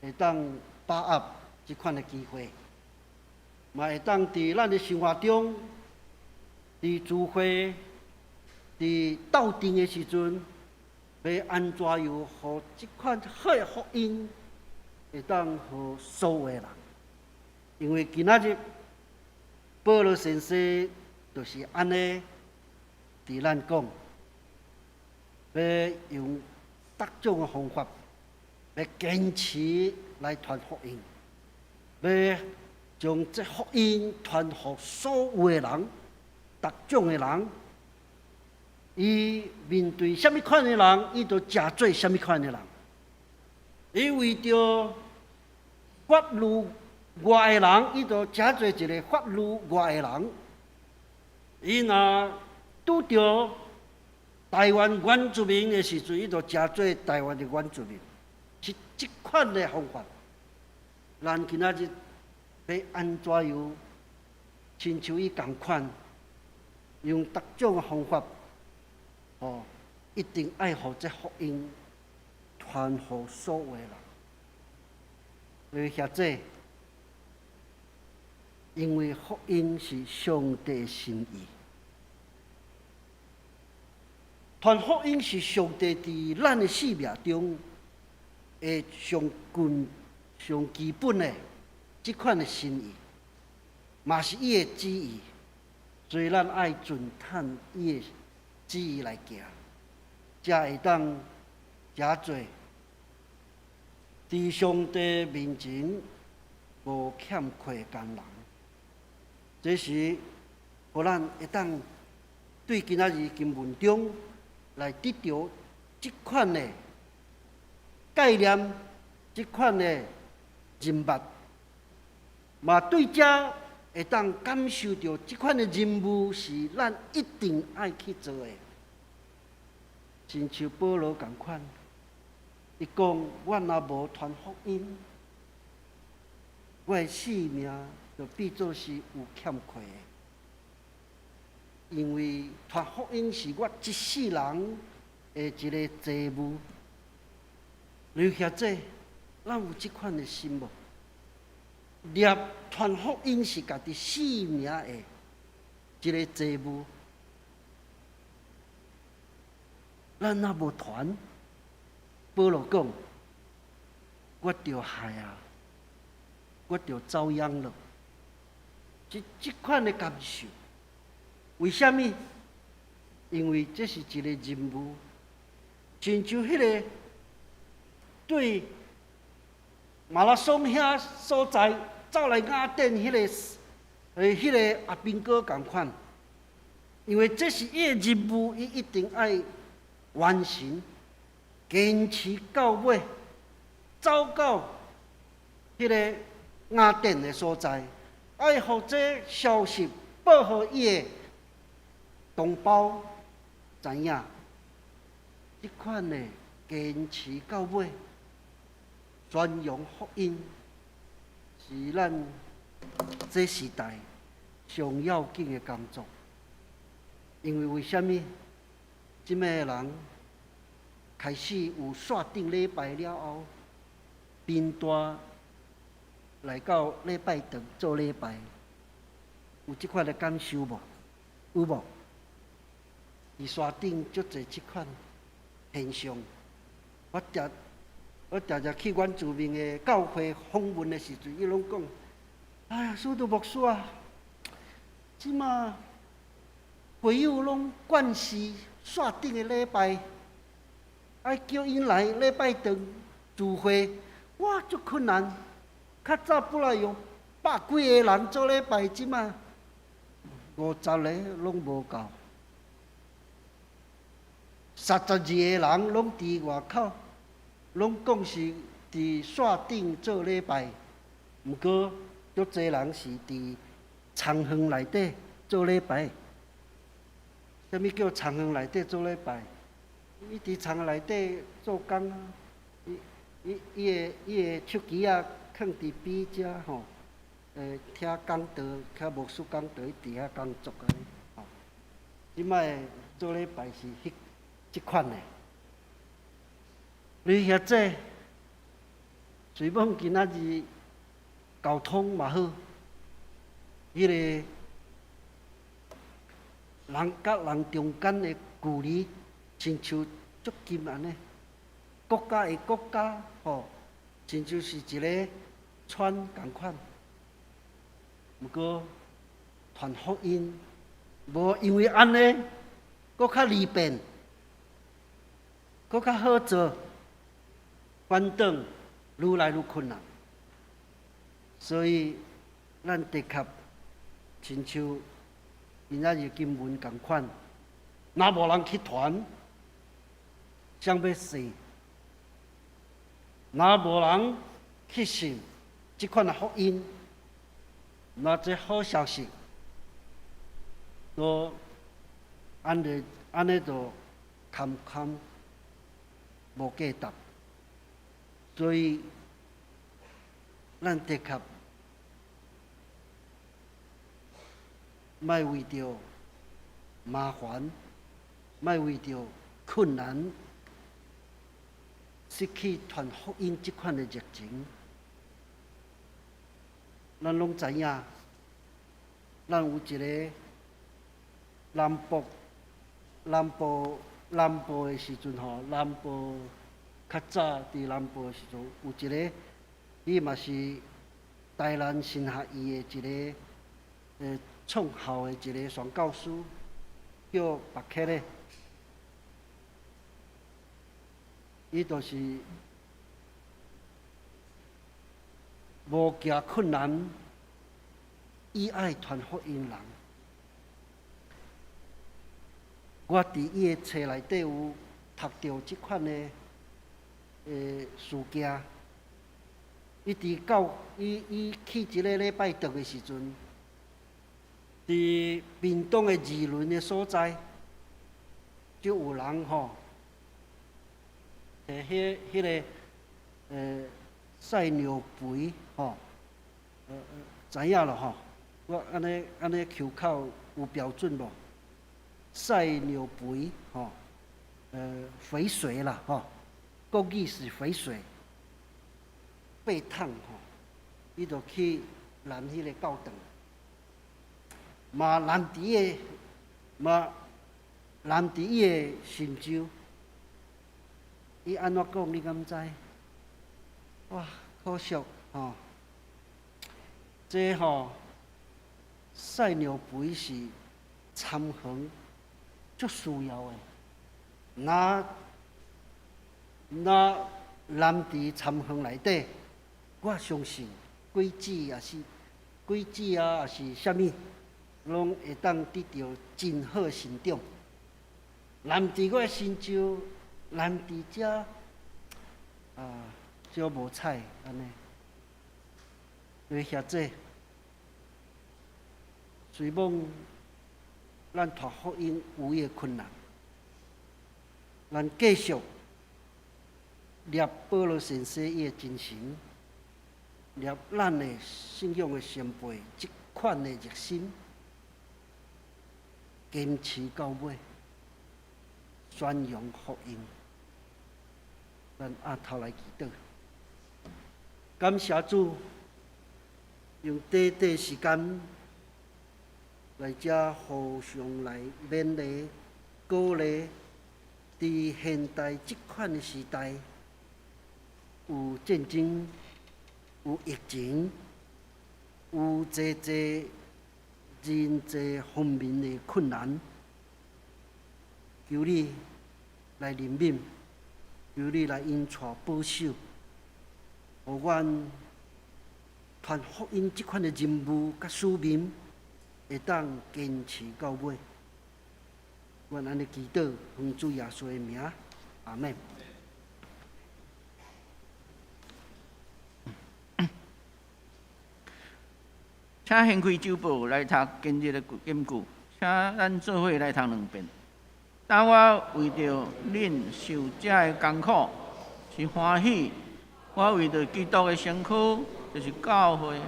會當把握這款的機會，嘛會當佇咱的生活中，佇聚會、佇鬥陣的時陣，欲按怎樣予這款好的福音會當予所有的人。因為今仔日保羅先生就是按呢佇咱講，欲用各種的方法，欲堅持來傳福音，欲將這福音傳予所有的人，逐種的人。伊面對啥物款的人，伊就成做啥物款的人。伊為著法律外的人，伊就成做一個法律外的人。伊若拄著台灣原住民的時陣，伊就成做台灣的原住民，是這款的方法。咱今仔日欲按怎樣，親像伊仝款，用逐種的方法，哦，一定愛予這福音傳予所有的人。兄弟，因為福音是上帝的心意，傳福音是上帝佇咱的生命中的上根、上基本的這款的心意，嘛是伊的旨意，所以咱愛遵趁伊的旨意來行，才會當成做佇上帝面前無欠虧的工人。這是予咱會當對今仔日經文中來得著這款的概念，這款的人物，嘛對這會當感受著這款的任務是咱一定愛去做的。親像保羅仝款，伊講：我若無傳福音，我的性命就變做是有欠虧的。因為傳福音是我一世人的一个責務。劉兄弟，咱有這款的心無？立傳福音是家己性命的一个責務。咱若無傳，保羅講，我著害啊，我著遭殃了。這款的感受，為啥物？因為這是一个任務，親像彼个對馬拉松遐所在走來雅典彼个阿兵哥仝款，因為這是伊的任務，伊一定愛完成，堅持到尾，走到彼个雅典的所在，愛予這消息報予伊的同胞知影。這款的堅持到尾，宣揚福音，是咱這時代上要緊的工作。因為為啥物？這擺的人開始有線頂禮拜了後，貧惰來到禮拜堂做禮拜，有這款的感受無？有無？佇山頂足濟這款現象，我定定去原住民的教會訪問的時陣，伊攏講：哎呀，司徒牧師啊，這馬會友攏慣勢線頂的禮拜，愛叫𪜶來禮拜堂聚會，哇，足困難。較早本來有百幾个人做禮拜，這馬50个攏無夠，32個人攏佇外口，攏講是佇山頂做禮拜，毋過足濟人是佇田園內底做禮拜。啥物叫田園內底做禮拜？伊佇田園內底做工啊，伊伊伊的伊的手機仔囥佇邊遮吼，聽講道，聽牧師講道，伊佇遐工作按呢吼。這擺做禮拜是彼這款的。你遐這，雖罔今仔日交通嘛好，彼个人佮人中間的距離，親像足近按呢。國家與國家吼，親像是一个村仝款。毋過傳福音，無因為按呢，閣較利便，閣較好做，反轉愈來愈困難。所以，咱的確親像今仔日經文仝款，若無人去傳，誰欲信？若無人去信這款的福音，若這好消息，都按呢按呢就空空無價值。所以，咱的確莫為著麻煩，莫為著困難，失去傳福音這款的熱情。咱攏知影，咱有一个南部、南部、南部的時陣吼，南部較早佇南部的時陣，有一个，伊嘛是台南神學院的一个創校的一个宣教師，叫白克咧，伊就是無驚困難，伊愛傳福音人。我佇伊的冊內底有讀著這款的事件。伊佇教伊伊去一个禮拜轉的時陣，佇屏東的二崙的所在，就有人吼，摕彼彼个屎尿肥吼，知影囉吼？我按呢按呢口口有標準無？屎尿肥吼，肥水啦吼，國語是肥水，八桶吼，伊就去攔彼个教堂，嘛攔佇個，嘛攔佇伊的神舟，伊按怎講你敢知？哇，可惜吼，這吼屎尿肥是田園足需要的，若若攔佇田園內底，我相信果子也是果子啊，抑是啥物，攏會當得著真好成長。攔佇我的神舟，攔佇遮啊，少無彩按呢。因為遐濟，雖罔咱傳福音有伊的困難，咱繼續掠保羅先生伊的精神，掠咱的信仰的前輩這款的熱心，堅持到尾，宣揚福音。咱阿頭來祈禱，感謝主，用短短時間來遮互相來勉勵、鼓勵，佇現代這款的時代，有戰爭、有疫情、有濟濟人際方面的困難，求你來憐憫，求你來恩帶保守，予阮傳福音這款的任務佮使命，會當堅持到尾。阮按呢祈禱，奉主耶穌的名，阿們。請掀開周報來讀今日的金句，請咱做伙來讀兩遍。當我為著恁受這个艱苦是歡喜，我為著基督的身軀，就是教會，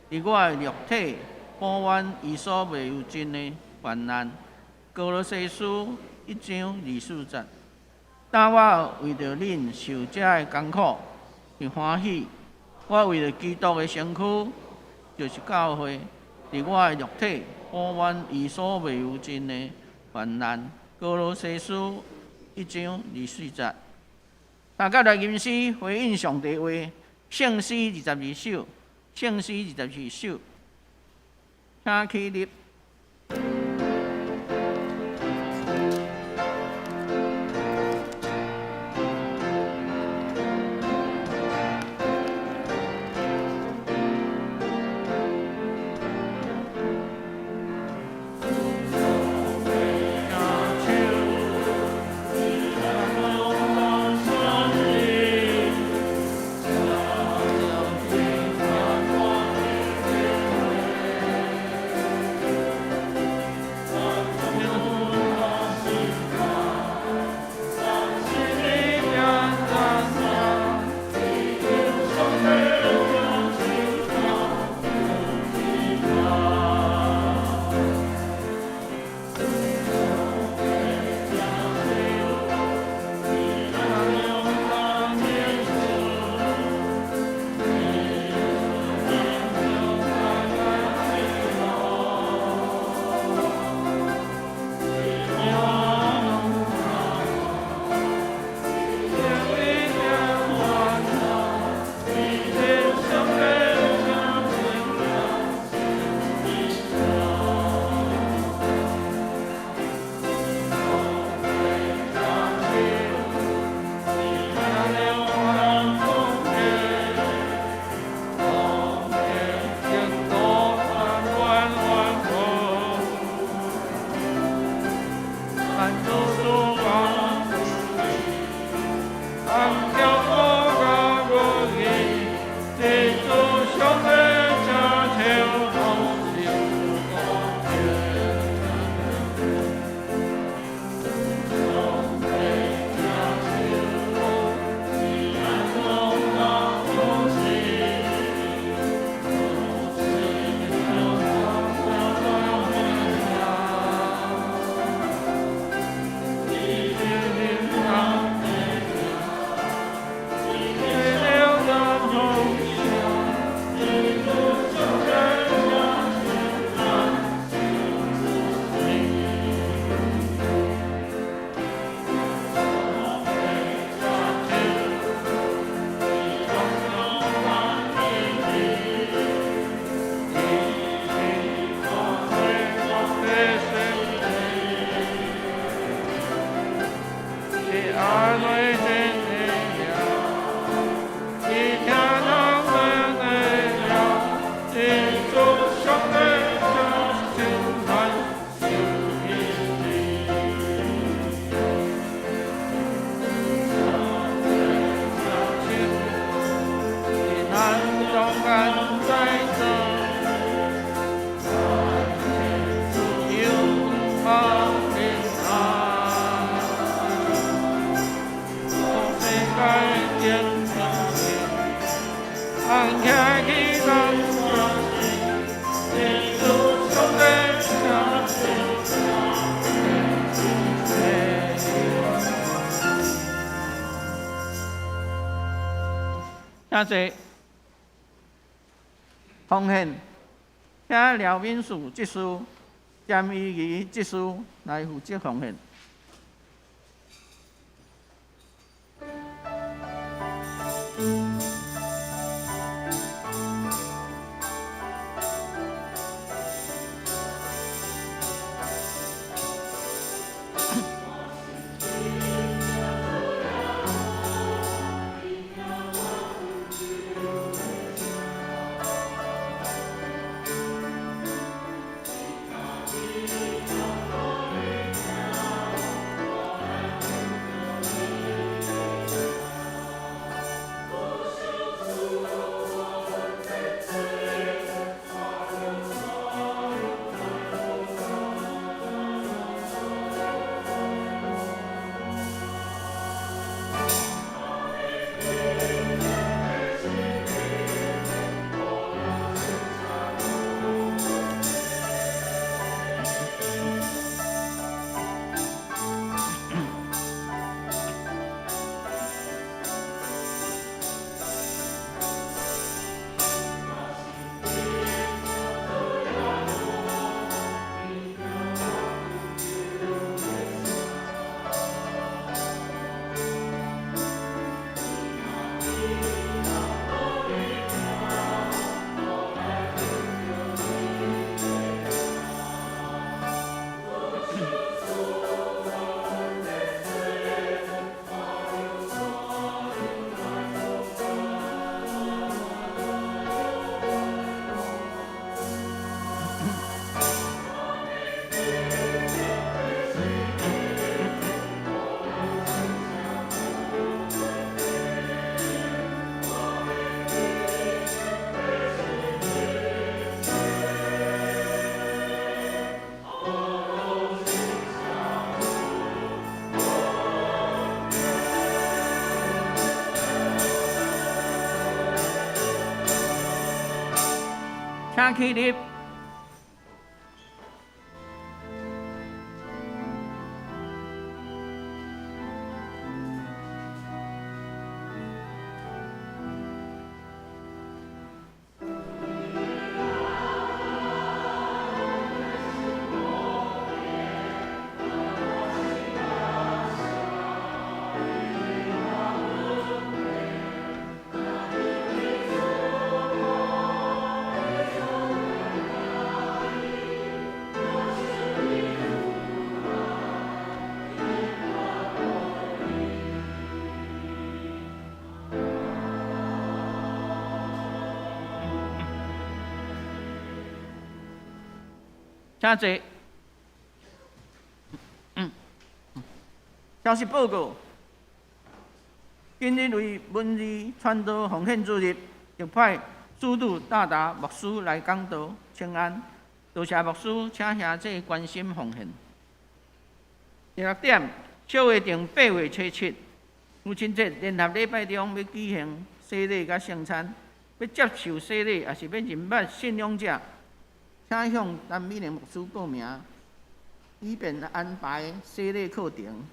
佇我的肉體補完伊所未有盡的患難。歌羅西書1章24節。當我為著恁受這个艱苦是歡喜，我為著基督的身軀，就是教會，佇我的肉體補完伊所未有盡的患難。歌羅西書1章24節。大家來吟詩回應上帝話，聖詩22首，聖詩22首，請起立。请坐。奉献，请廖敏树执事、詹怡仪执事来负责奉献。請起立。請坐。消息報告：今日為文字傳道奉獻主日，特派主導大達牧師來講道，請安。多謝牧師，請兄弟關心奉獻。第六點，小會定8月初7，父親節聯合禮拜中欲舉行洗禮佮聖餐，欲接受洗禮，抑是欲認捌信仰者，請向陳美玲牧師報名，以便安排洗禮課程。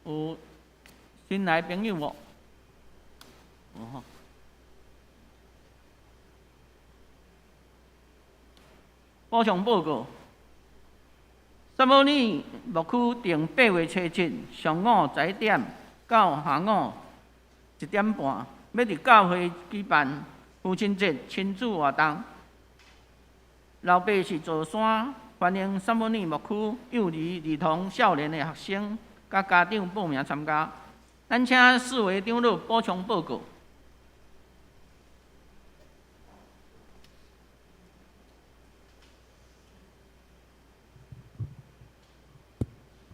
有新來朋友無？有吼。補充報告：撒母耳牧區定8月初7上午11點到下午1點半，欲佇教會舉辦父親節親子活動。老爸是座山，歡迎撒母耳牧區幼兒、兒童、少年的學生佮家長報名參加。咱請四位長老補充報告。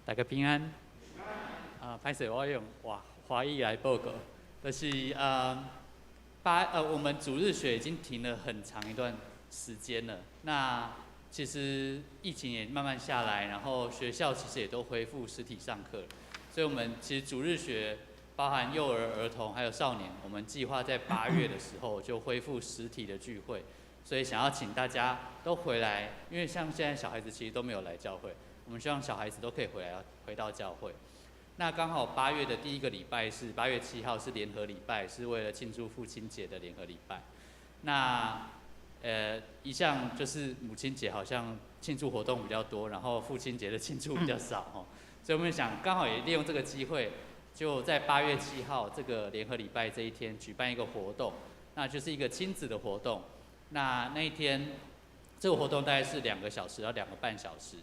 大家平安。啊，歹勢，我用華語來報告，就是我們主日學已經停了很長一段時間了。那其實疫情也慢慢下來，然後學校其實也都恢復實體上課，所以我們其實主日學包含幼兒、兒童還有少年，我們計劃在8月的時候就恢復實體的聚會，所以想要請大家都回來，因為像現在小孩子其實都沒有來教會，我們希望小孩子都可以回來回到教會。那剛好八月的第一個禮拜是8月7號，是聯合禮拜，是為了慶祝父親節的聯合禮拜。那一向就是母親節好像慶祝活動比較多，然後父親節的慶祝比較少哦，所以我們想剛好也利用這個機會，就在八月七號這個聯合禮拜這一天舉辦一個活動，那就是一個親子的活動。那那一天這個活動大概是2個小時到2個半小時。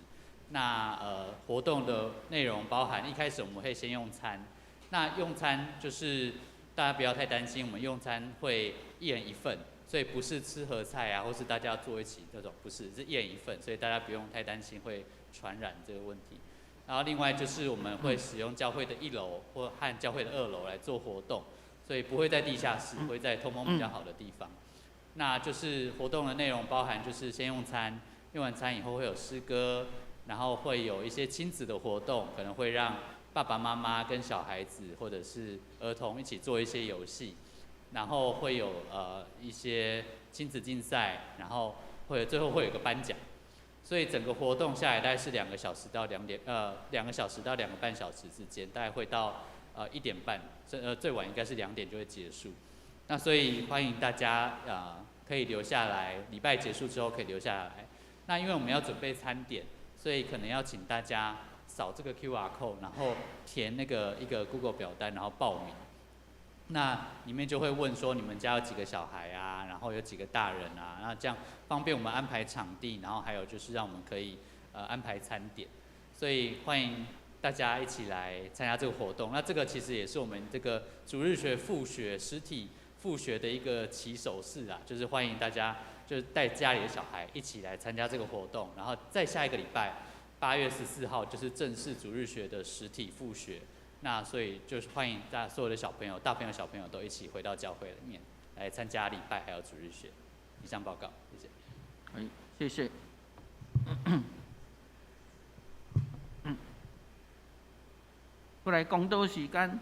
那活動的內容包含一開始我們會先用餐，那用餐就是大家不要太擔心，我們用餐會一人一份。所以不是吃合菜啊，或是大家坐一起這種，不是，是一人一份，所以大家不用太擔心會傳染這個問題。然後另外就是我們會使用教會的一樓或和教會的二樓來做活動，所以不會在地下室，會在通風比較好的地方。那就是活動的內容包含就是先用餐，用完餐以後會有詩歌，然後會有一些親子的活動，可能會讓爸爸媽媽跟小孩子或者是兒童一起做一些遊戲。然後會有一些親子競賽，然後會最後會有個頒獎，所以整個活動下來大概是兩個小時到兩點，兩個小時到2個半小時之間，大概會到1點半，最晚應該是2點就會結束。那所以歡迎大家可以留下來，禮拜結束之後可以留下來。那因為我們要準備餐點，所以可能要請大家掃這個 QR code，然後填那個一個 Google 表單，然後報名。那裡面就會問說你們家有幾個小孩啊，然後有幾個大人啊，那這樣方便我們安排場地，然後還有就是讓我們可以安排餐點，所以歡迎大家一起來參加這個活動。那這個其實也是我們這個主日學復學實體復學的一個起手式啊，就是歡迎大家就是帶家裡的小孩一起來參加這個活動，然後再下一個禮拜8月14號就是正式主日學的實體復學。那所以就是歡迎大家所有的小朋友、大朋友、小朋友都一起回到教會裡面來參加禮拜，還有主日學。以上報告，謝謝。哎，謝謝。過來講道時間，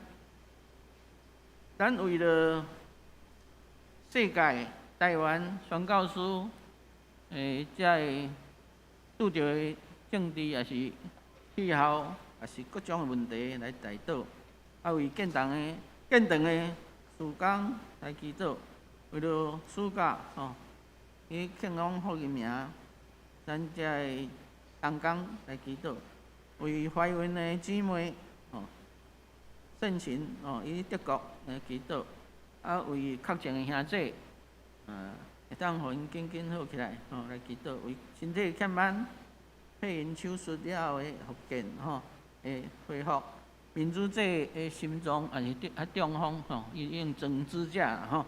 咱為著世界台灣宣教師遮个拄著的政治，抑是氣候，抑是各種的問題來代禱，啊為建堂的建堂的事工來祈禱，為著暑假吼，去慶豐福音營，咱遮个同工來祈禱，為懷孕的姊妹吼，聖神吼，伊德國來祈禱，啊為確診的兄弟，會當予𪜶緊緊好起來吼來祈禱，為身體欠慢、配因手術了後的復健吼，會恢復。民主姐的心臟也是較中風吼，伊用裝支架啦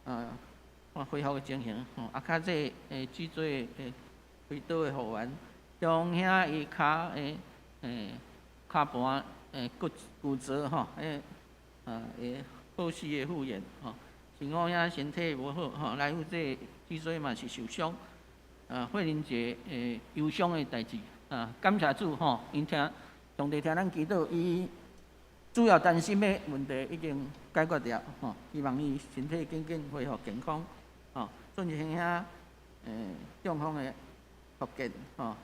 吼，恢復的情形吼，啊較這的脊椎的開刀的復原，中兄伊跤的跤盤骨骨折吼，會好勢的復原吼，新五兄身體無好吼，來福姐脊椎嘛是受傷，慧玲姐憂傷的代誌，啊，感謝主吼，𪜶聽上帝聽咱祈禱，伊主要擔心的問題已經解決掉吼，希望伊身體緊緊恢復健康吼，俊賢兄中風的復健吼，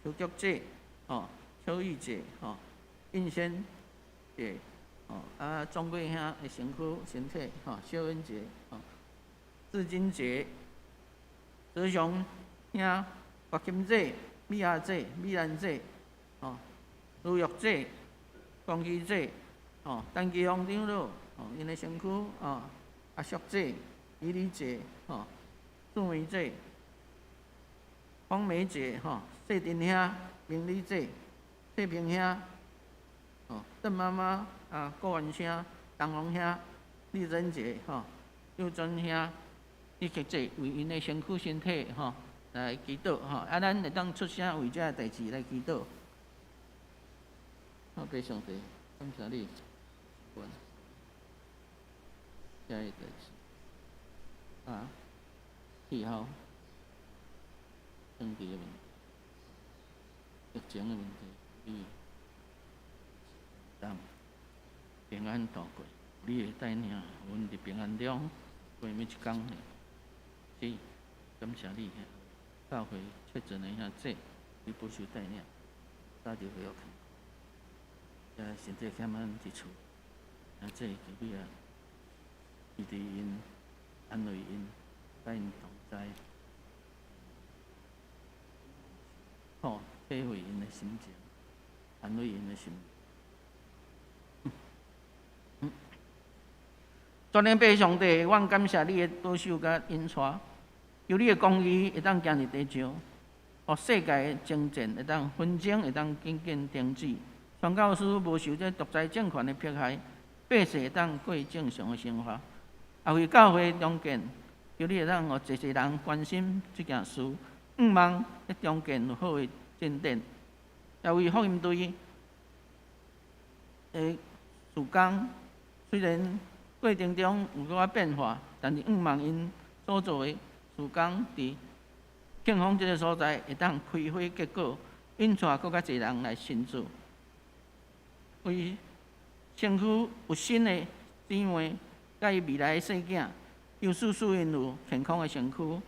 邱菊姐吼，邱玉姐吼，應仙姐吼，啊鍾貴兄的身軀身體吼，小恩姐吼，志金姐、哲雄兄、郭金姐、美亞姐、美蘭姐吼，盧玉姐。光基姐，吼，陳基峰長老，吼，𪜶的身軀，吼，阿淑姐、伊麗姐，吼，素梅姐、方梅姐，吼，謝珍兄、明麗姐、翠萍兄，吼，鄧媽媽，啊，郭元兄、東龍兄、麗珍姐，吼，秀珍兄、李克姐，為𪜶的身軀身體，吼，來祈禱，吼，啊，咱會當出聲為這个代誌來祈禱。好，父上帝，感謝你，阮遮个代誌，啊，氣候、政治的問題、疫情的問題，你當平安度過，你的帶領，阮佇平安中過每一工。是，感謝你，教會確診的兄弟，你保守帶領，早日恢復健康。遮身體欠安佇厝，兄弟求你啊，支持𪜶，安慰𪜶，佮𪜶同在，好體會𪜶的心情，安慰𪜶的心。全能父上帝，阮感謝你的保守佮引帶，求你的公義會當行佇地上，予世界的爭戰會當紛爭會當緊緊停止。宣教師無受這獨裁政權的迫害，百姓會當過正常的生活。也為教會重建，求你會當予濟濟人關心這件事，向望咧重建有好的進展。也為福音隊的事工，雖然過程中有寡變化，但是向望𪜶所做的事工，佇慶豐這个所在會當開花結果，引帶閣較濟人來信主。為身軀有新的姊妹，佮伊未來的細囝，求主賜𪜶有健康的身軀；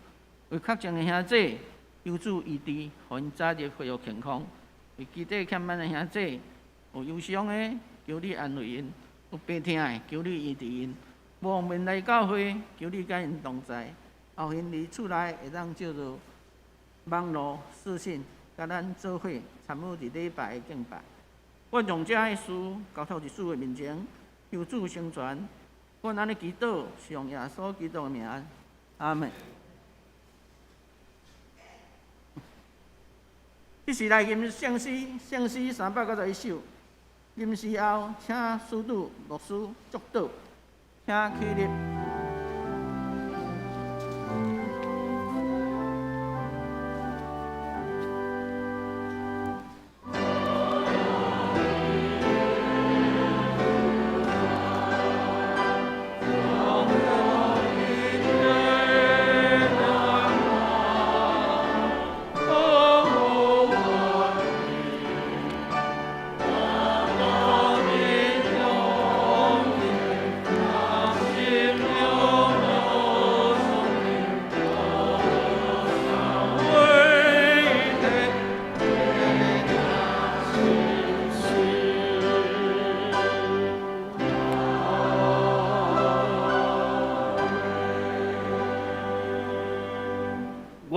為確診的兄弟，求主醫治，予𪜶早日恢復健康；為肢體欠慢的兄弟，有憂傷的，求你安慰𪜶；有病痛的，求你醫治𪜶；無方便來教會，求你佮𪜶同在，後𪜶佇厝內會當藉著網路視訊，佮咱做伙參與佇禮拜的敬拜。阮將這个事交託佇主的面前，求主成全。阮按呢祈禱，是奉耶穌基督的名，阿們。這時來吟聖詩，聖詩391首。吟詩後，請司铎牧師祝禱，請起立。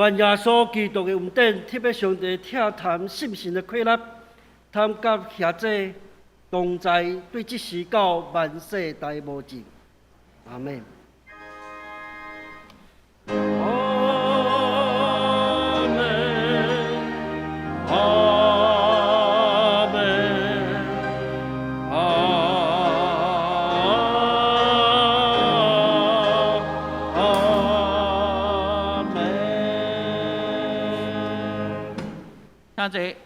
願耶穌基督的恩典，特別上帝疼談聖神的快樂，參佮協濟同在，對這時到萬世代無盡。阿門。阿門。阿門。阿阿門。請坐。